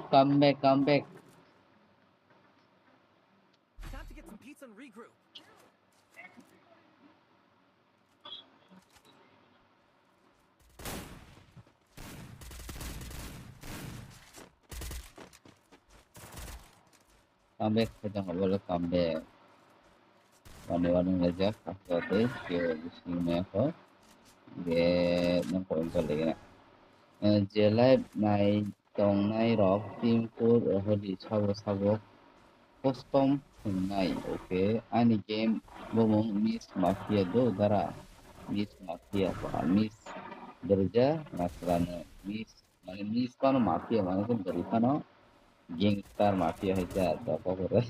Come back, come back. Time to get some pizza and regroup. Come back, khe tong abo le come back. Wani wani le jak, khe tei khe bising me kho. Ge nang ko insa le gena. Eh, je live nai tongnai rok team code holi sabo sabo custom hwngnai, okay? Ani game bumung Miss Mafia do dara. Miss Mafia ba Miss Gerja Nasrano Miss, mane Miss pano Mafia mane khe bwrwi phano gangster Mafia hai ja da kokore.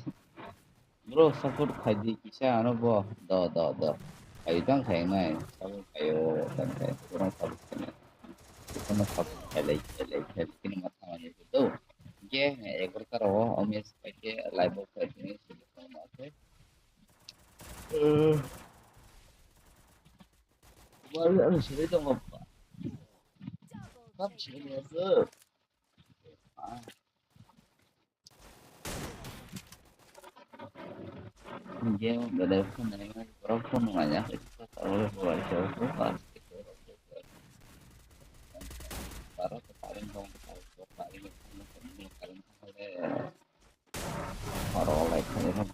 Bro, support khai di kisa ano bo. Do, do, do. Khai tang khai nai. Support khai o, tang khai. Kurang support khai nai. Kurang support khai lai, khai lai, khai lai. Kini ma thang ani do. Ge, ekor karo o, omes khai ke live o khai ke ni sini tong ma ke. Eh. Wal ano sini tong apa? Kam sini apa? Ah. Game of the life ko nahi, borok phone nung aja. Oro life ko nahi,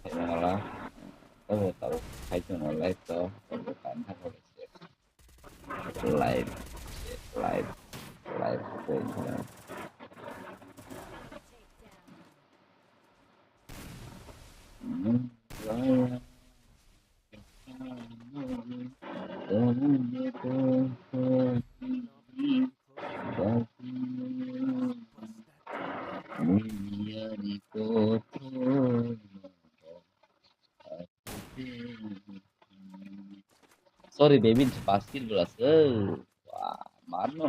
phone nahi wala. Tabo tabo khai to no life to, tabo kan tabo. Live, live, live. Sorry, David, pas kill bro ase. Wah, mano.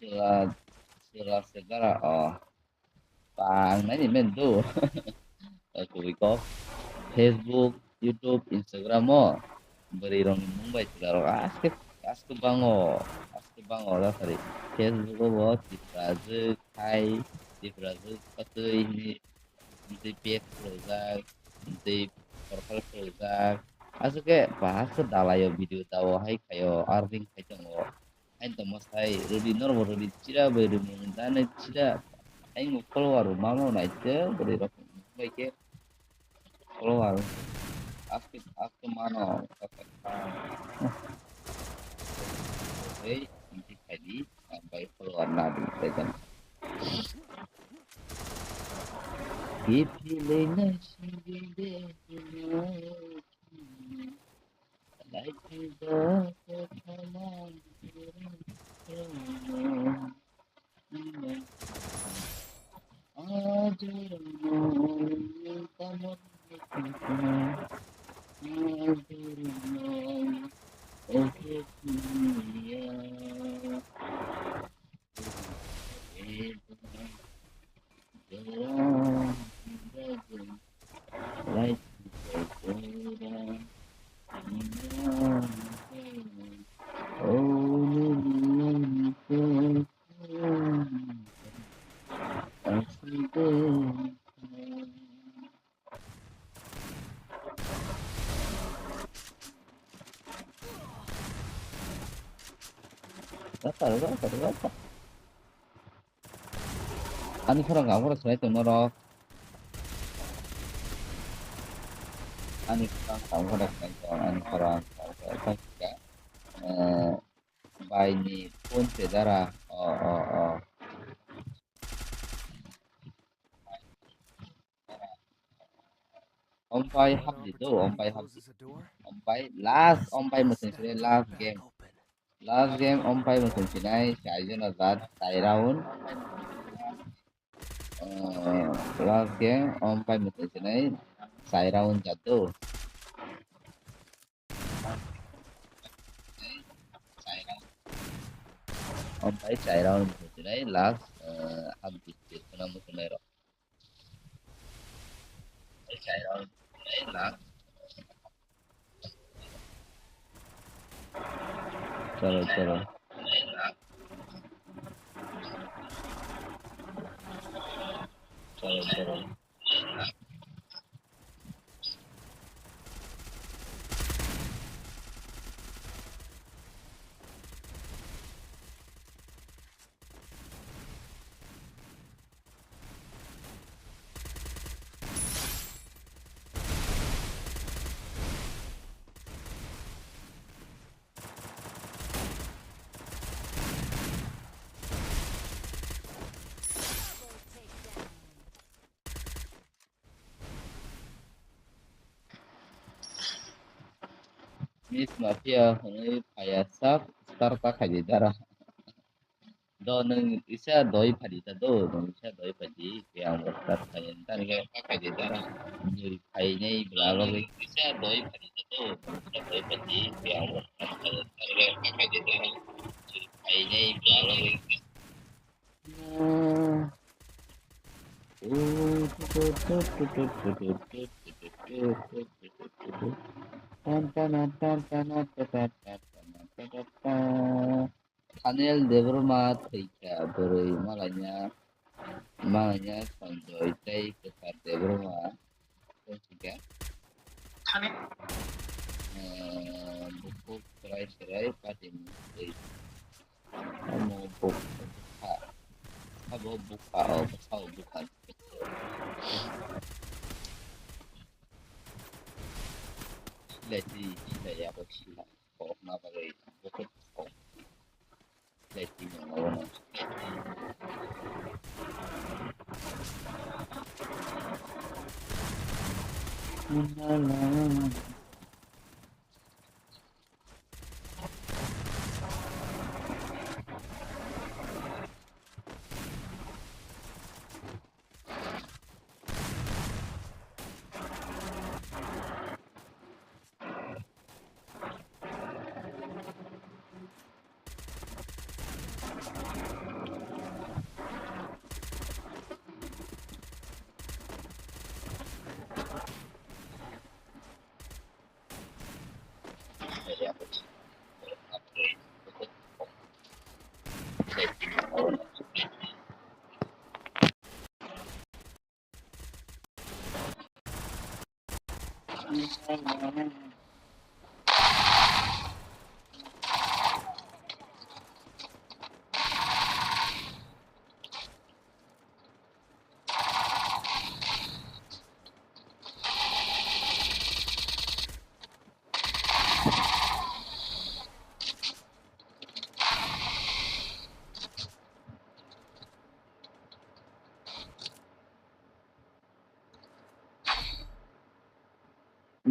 Sila, sila segara, oh. Pang nai ni men do. Aku iko Facebook, YouTube, Instagram o. Bwrwi rok ni mung bai sila rok aske, aske bango, aske bango da sari. Facebook o bo Tiprajwk hai, Tiprajwk patwi hini, tei page khulujak, tei profile khulujak. Aswk khe bahai khe dalai o video da o hai khai o, earning khai tongo. Ain tongma sai rwdi, norbo rwdi, chira bai rwmung dane chira. Ain follower rw mama naite bwrwi rok bai khe follower aste aste mano. Ei, inti khaidi, ang bai follower na di, bai jan. Biphilwi naisingdi de, like the Ani khorang ang khorang sinai tong norok. Ani khorang ang khorang sinai tong, ani khorang ang khorang sinai tong. Eh, bai ni phone se dara. Oh, oh, oh. Ompai hapdi do, ompai hapdi. Ompai last, ompai muchung sini last game. Last game ompai muchung sinai, chai jona jat, chai round. Eh, last game ompai muchung sinai, chai round jat do. Ompai chai round muchung sinai, last, eh, hapdi, hapdi, khuna muchung nai rok. Chalo, chalo. Chalo, chalo. Miss Mafia hwnwi phaiya sak star ta khaidi dara. Do nwng isa doi phadi ta do, nwng isa doi phadi, ke ang bo start khai, tani ke pa khai de ta, nwng phainai bwla bagwi. Isa doi phadi ta do, nwng isa doi phadi, ke ang bo start khai, tani ke pa khai de ta, nwng phainai bwla bagwi. Tan tan tan tan tan tan tan tan tan. Daniel Debbarma thwikha, bwrwi malaina, malaina Sanjoy tei Kwthar Debbarma thwikha. Eh, bukhuk chwrai chwrai patini twi. Omo buk-, bukha. Abo bukha, o bukha, o bukha. Silai twi, silai ya, bo silai. Kokna bagwi bukhuk kok.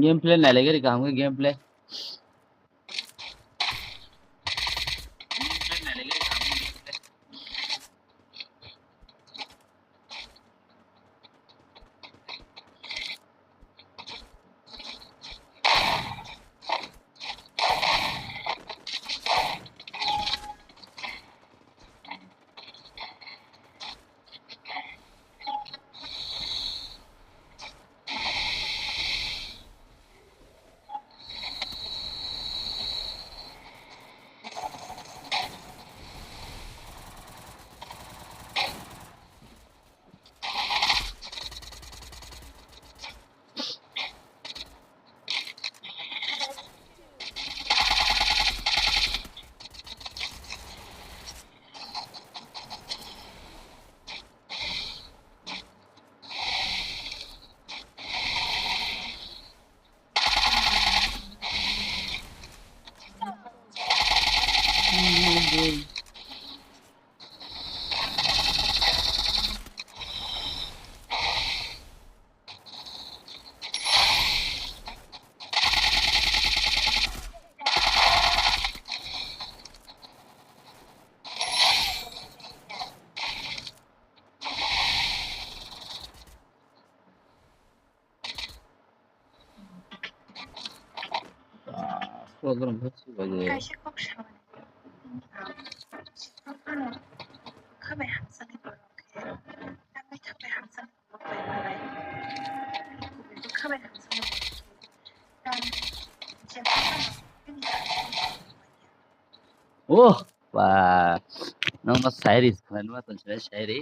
Gameplay nai lai gari kaham khe gameplay. Program hwsuk bai de. Kaisa kok samani. Khwbai hamsani borok khe. Tangwi tangwi hamsani borok bai malai. Khwbai hamsani borok khe. Tang je Oh, ba, nokno sairi khlainma tong sila sairi.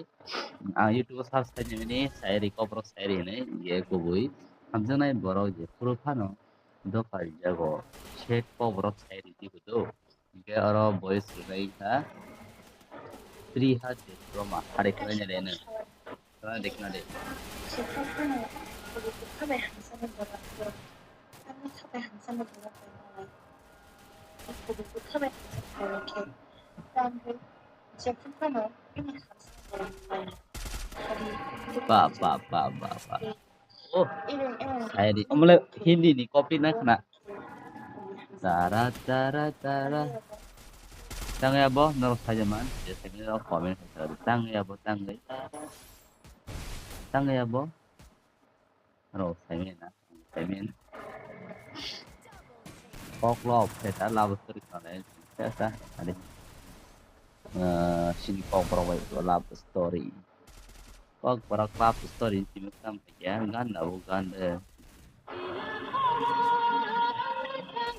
Ang YouTube o search khainai mani sairi, kokborok sairi hinwi, ye kubui. Hamjaknai borok je phuru phano dopha rijago. Shet kokborok sairi dibo do. Hinkhe oro voice rwlai kha. Priha Debbarma, hari khlainai reno. Khna de, khna de. Ba, ba, ba, ba, ba. Oh, sairi. Omole Hindi ni copy na khna. Tara, tara, tara. Tang ya bo, norok sajaman. Je sini rok comment khaisa. Tang ya bo, tang ya. Tang ya bo. Rok saimena, saimena. Kok love, khe ta love story khanai. Sa, sa, ade. Eh, sini kokborok bai love story. Kokborok love story simi kam ya, gan da bu gan de.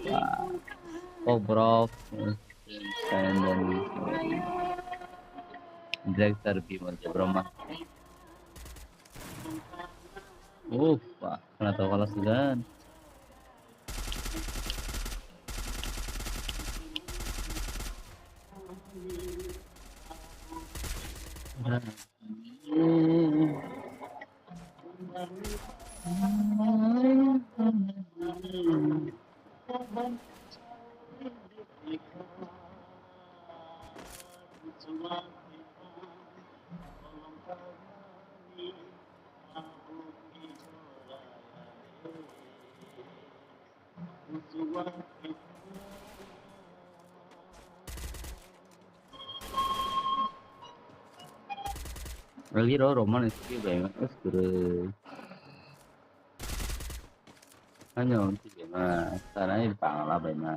Wah. Kokborok, eh, director Bimal Debbarma. Uff, wah, khna to gala sigan. Lagi ro Roman script bai ma, us guru. Ano script bai ma, sana ni Bangla bai ma.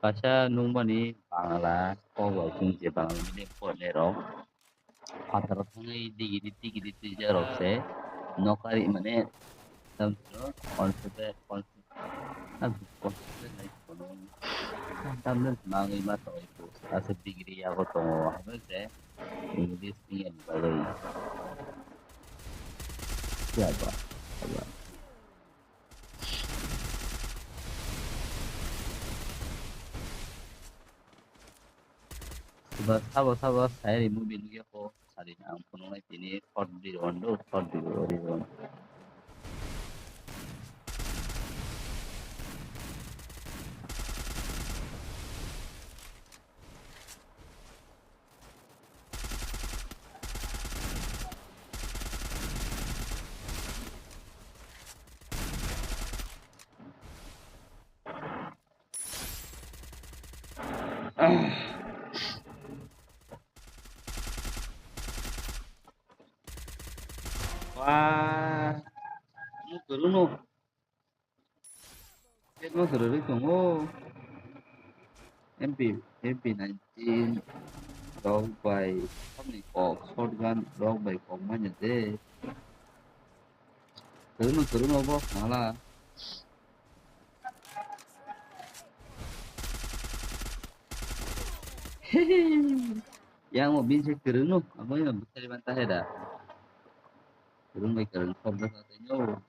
Kaisa nungmani Bangla, kok bai chwng je Bangla medium porne rok. Phataro thangwi digiri digiri twijak rok se nokari mane tamsino concentrate, concentrate, concentrate nai kono tamno mangwi ma tongwi po ase digiri yago tongo hwnwi se English ni bagwi. Ya ba, ya ba. Sabo, sabo, sabo, sai ri movie nugya ko, sari ang phunuknai tini short video on do, short video on do. Wah, ini turun loh. Eko kwrwi tongo. M P, M P nineteen rok bai tamni kok shotgun rok bai kok manya de. Kwrwngno, kwrwngno bo khala. Yang mo bin se kwrwngno, abo yang bwsari ban ta he da. Kwrwng bai kwrwng khok da sa tei no.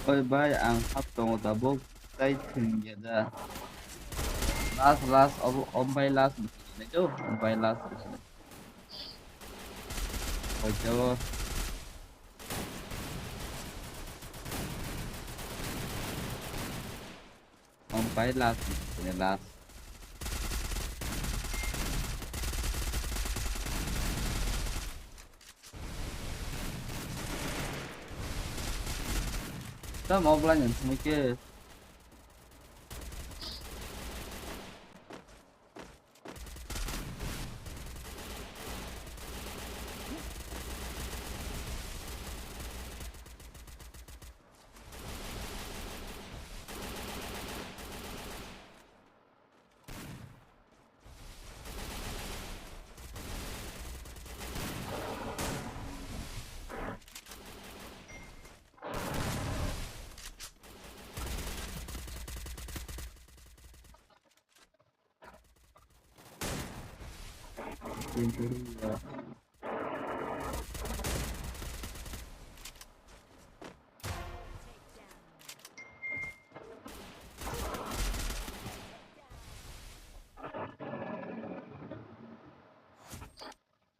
Oi bai, ang hap tongo tabuk, tai thwngya da. Last, last, obo, om bai last, nai do, om bai last. Oi, jabo. Om pai last, ini last. Tam offline yang semike.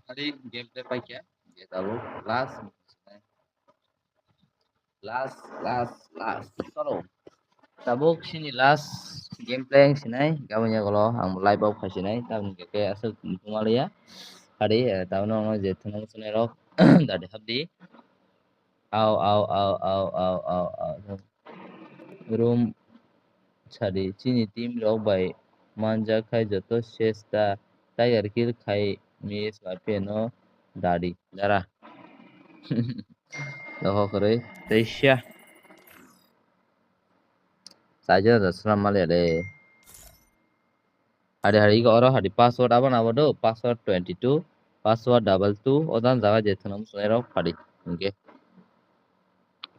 Hari gameplay paikha, je tabuk last. Last, last, last. Chalo. Tabuk sini last gameplay ang sinai, gabanya golo ang live off khai sinai, tabuk khe aswk tongmaliya. Hari, eh, tabuk no je thwngmung sinai rok, dadi habdi. Au, au, au, au, au, au, au. Room sadi, chini team rok bai manjak khai joto sesta, Tiger kill khai miss ma peno dadi. Dara. Doho kwrwi. Teisya. Saijwk da swnam maliya de. Hari hari iko oro hari password abo na abo do. Password twenty two. Password double two. Odan jaga je thwnam sunai rok phadi. Hingke.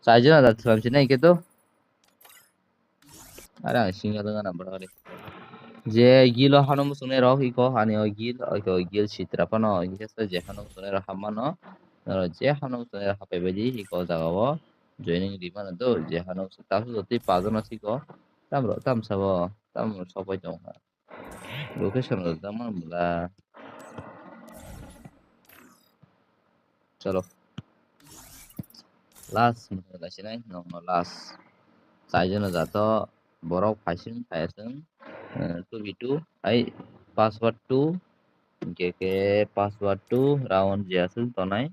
Saijwk da swnam sinai hingke to. Are ang single wngna bwrwi. Je gilo hano muchungnai rok iko ani o gil, o gil sitra phano hingke je hano muchungnai rok hammano. Oro je hano muchungnai rok hapai baidi iko o jaga o joining ri mano do je hano muchung taso jotoi pajono siko. Tamro tamsabo tamro sopai tongkha. Location rok tamo bwla. Chalo. Last mwnwi laisinai nokno last. Saijwkno jato borok phaising phaising, eh, two v two ai password two, hingke khe password two round je aswk tonai,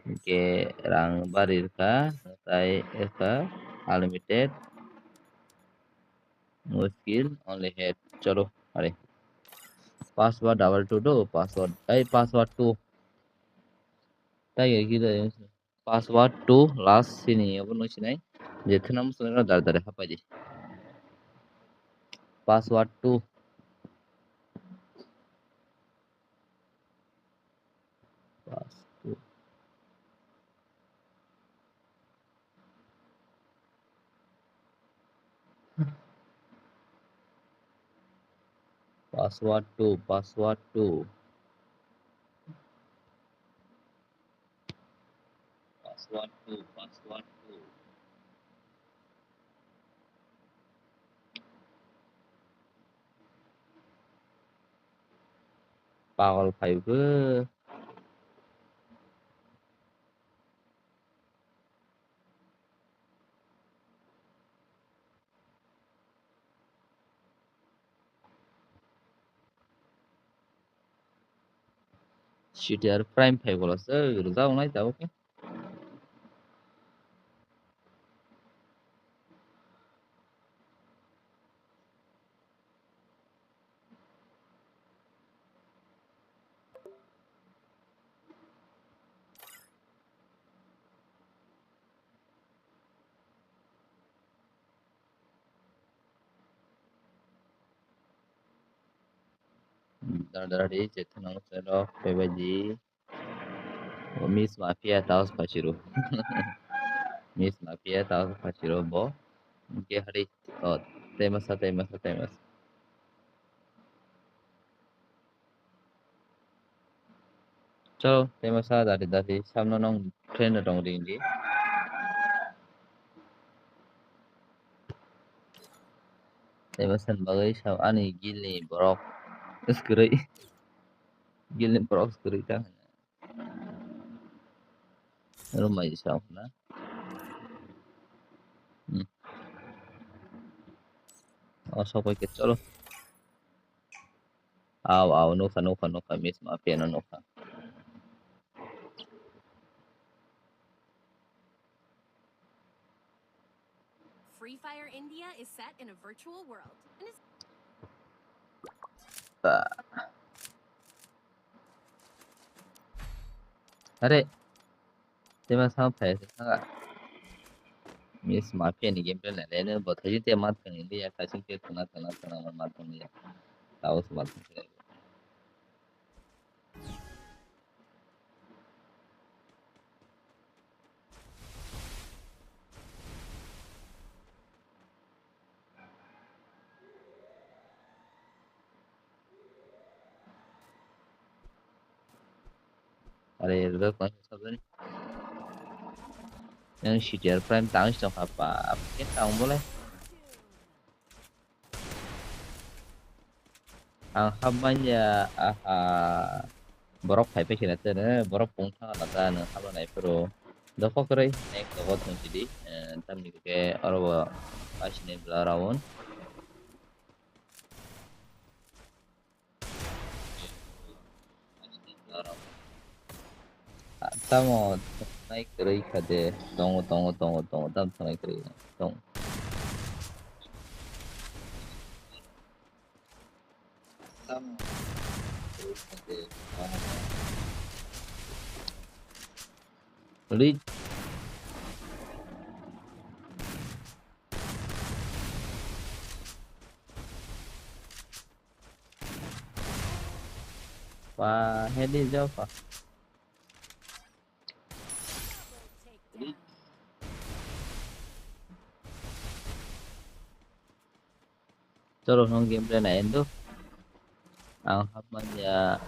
hingke rang bari rwkha tai eka unlimited. Muskil only head. Chalo, are. Password double two do, password. Ei, password two. Tai giri giri password two last sini, abo no sinai. Je thwnam sini no dar dar hapai di. Password two. Password two, password two. Password two, password two. Pagol phaibo. C T R Prime phai bola se rwjak wngnai tabuk khe. Dara dara di, je thwnang se rok, bebaidi. O Miss Mafia taos phachiro. Miss Mafia taos phachiro bo. Hingke hari, o, tei masa, tei masa, tei masa. Chalo, tei masa dari dari, samno nong friend rong ring di. Tei masa bagwi sa ani gilni borok swkrai. Gilni borok swkrai ta. Aro mai sa na. Hmm. O, sok pai ke, chalo. Aw, aw, nukha, nukha, nukha, Miss Mafia no nukha. Free Fire India is set in a virtual world. And it's Are, tema sama phai se thanga. Miss Mafia ni gameplay nai le no bo thai te mat thang ni ya, kaising te thang na, thang na, thang na, mat thang ni ya. Tao se mat thang ni ya. Are, rwjak tong sabjani. Yang C T R Prime tang si tongkha pa, apa ke tang bolai. Ang hapmanya, aha, borok phai phai khena tene, borok pung thang la ta, nang hapla nai phuru. Dopha kwrwi, next dogo thang sidi, eh, tamni khe oro bo kaisini bla round. Tamo thwngnai kwrwi kha de. Tongo, tongo, tongo, tongo. Tamo thwngnai kwrwi tongo. Tamo thwngnai kwrwi kha de. Tongo, tongo. Ri- Pa, hedi jao pa. Chalo, nong gameplay na endo. Ang hapmanya.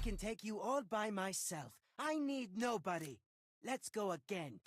can take you all by myself. I need nobody. Let's go again.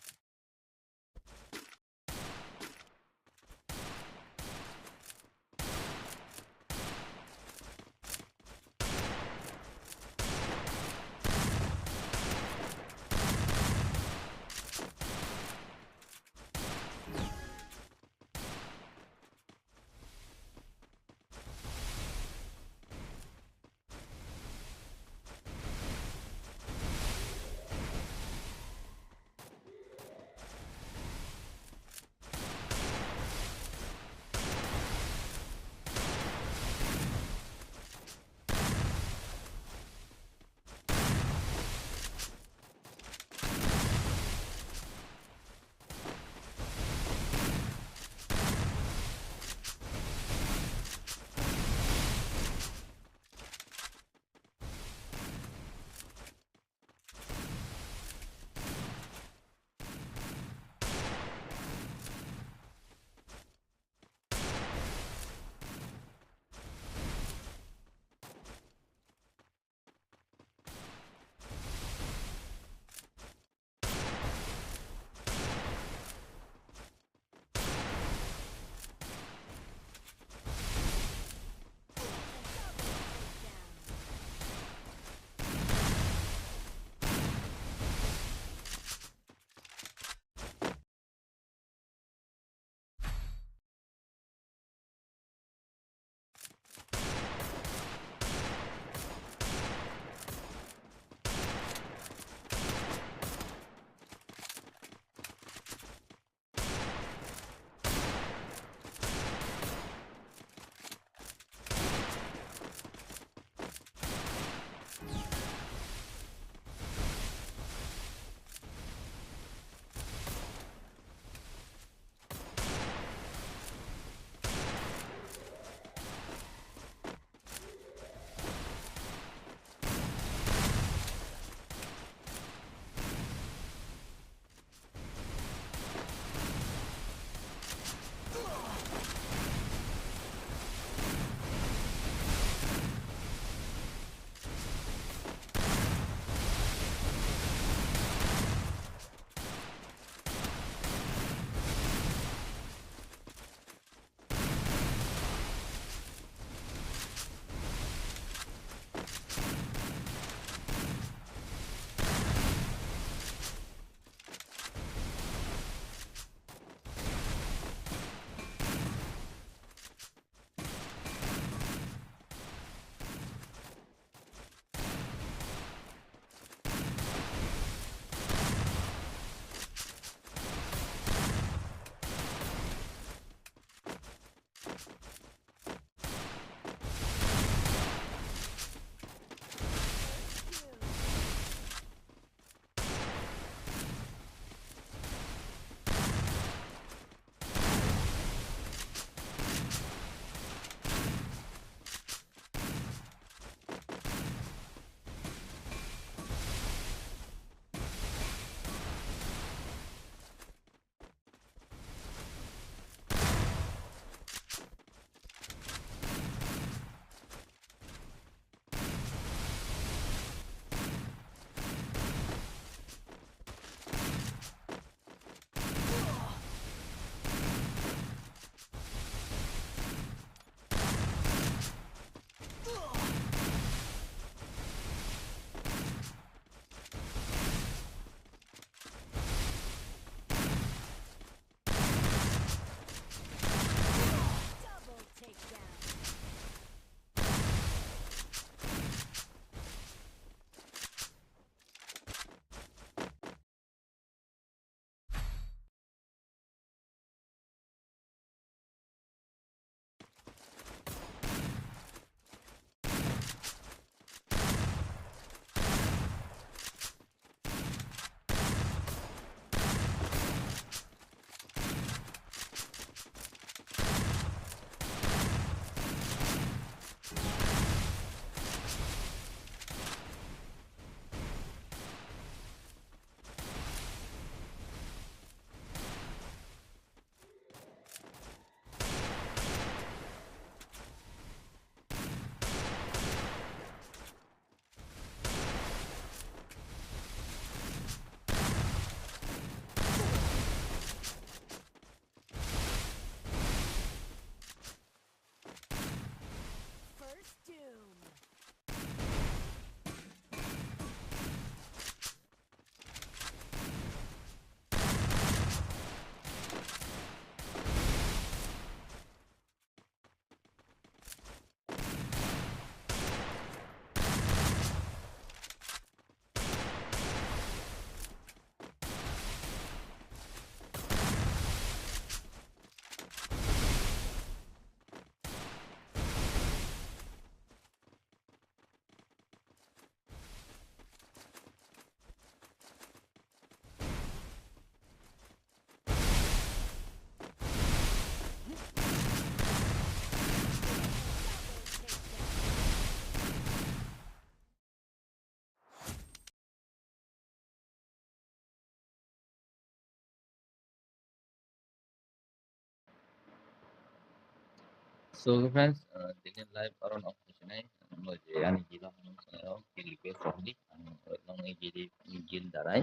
So friends, uh, tini live aro no sinai mo je ani gila hanu sinai ro ki request rok di ang nang ni gili gil darai.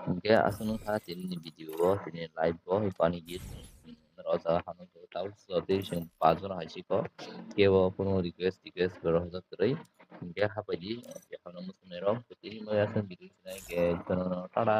Hingke asung kha tini ni video o tini live o pani gil ro ja hanu tau so tei sing pajor hai siko kebo kuno request request ro ja kwrwi. Hingke hapai di hanu musunai ro tini mo asung video sinai ke kono tada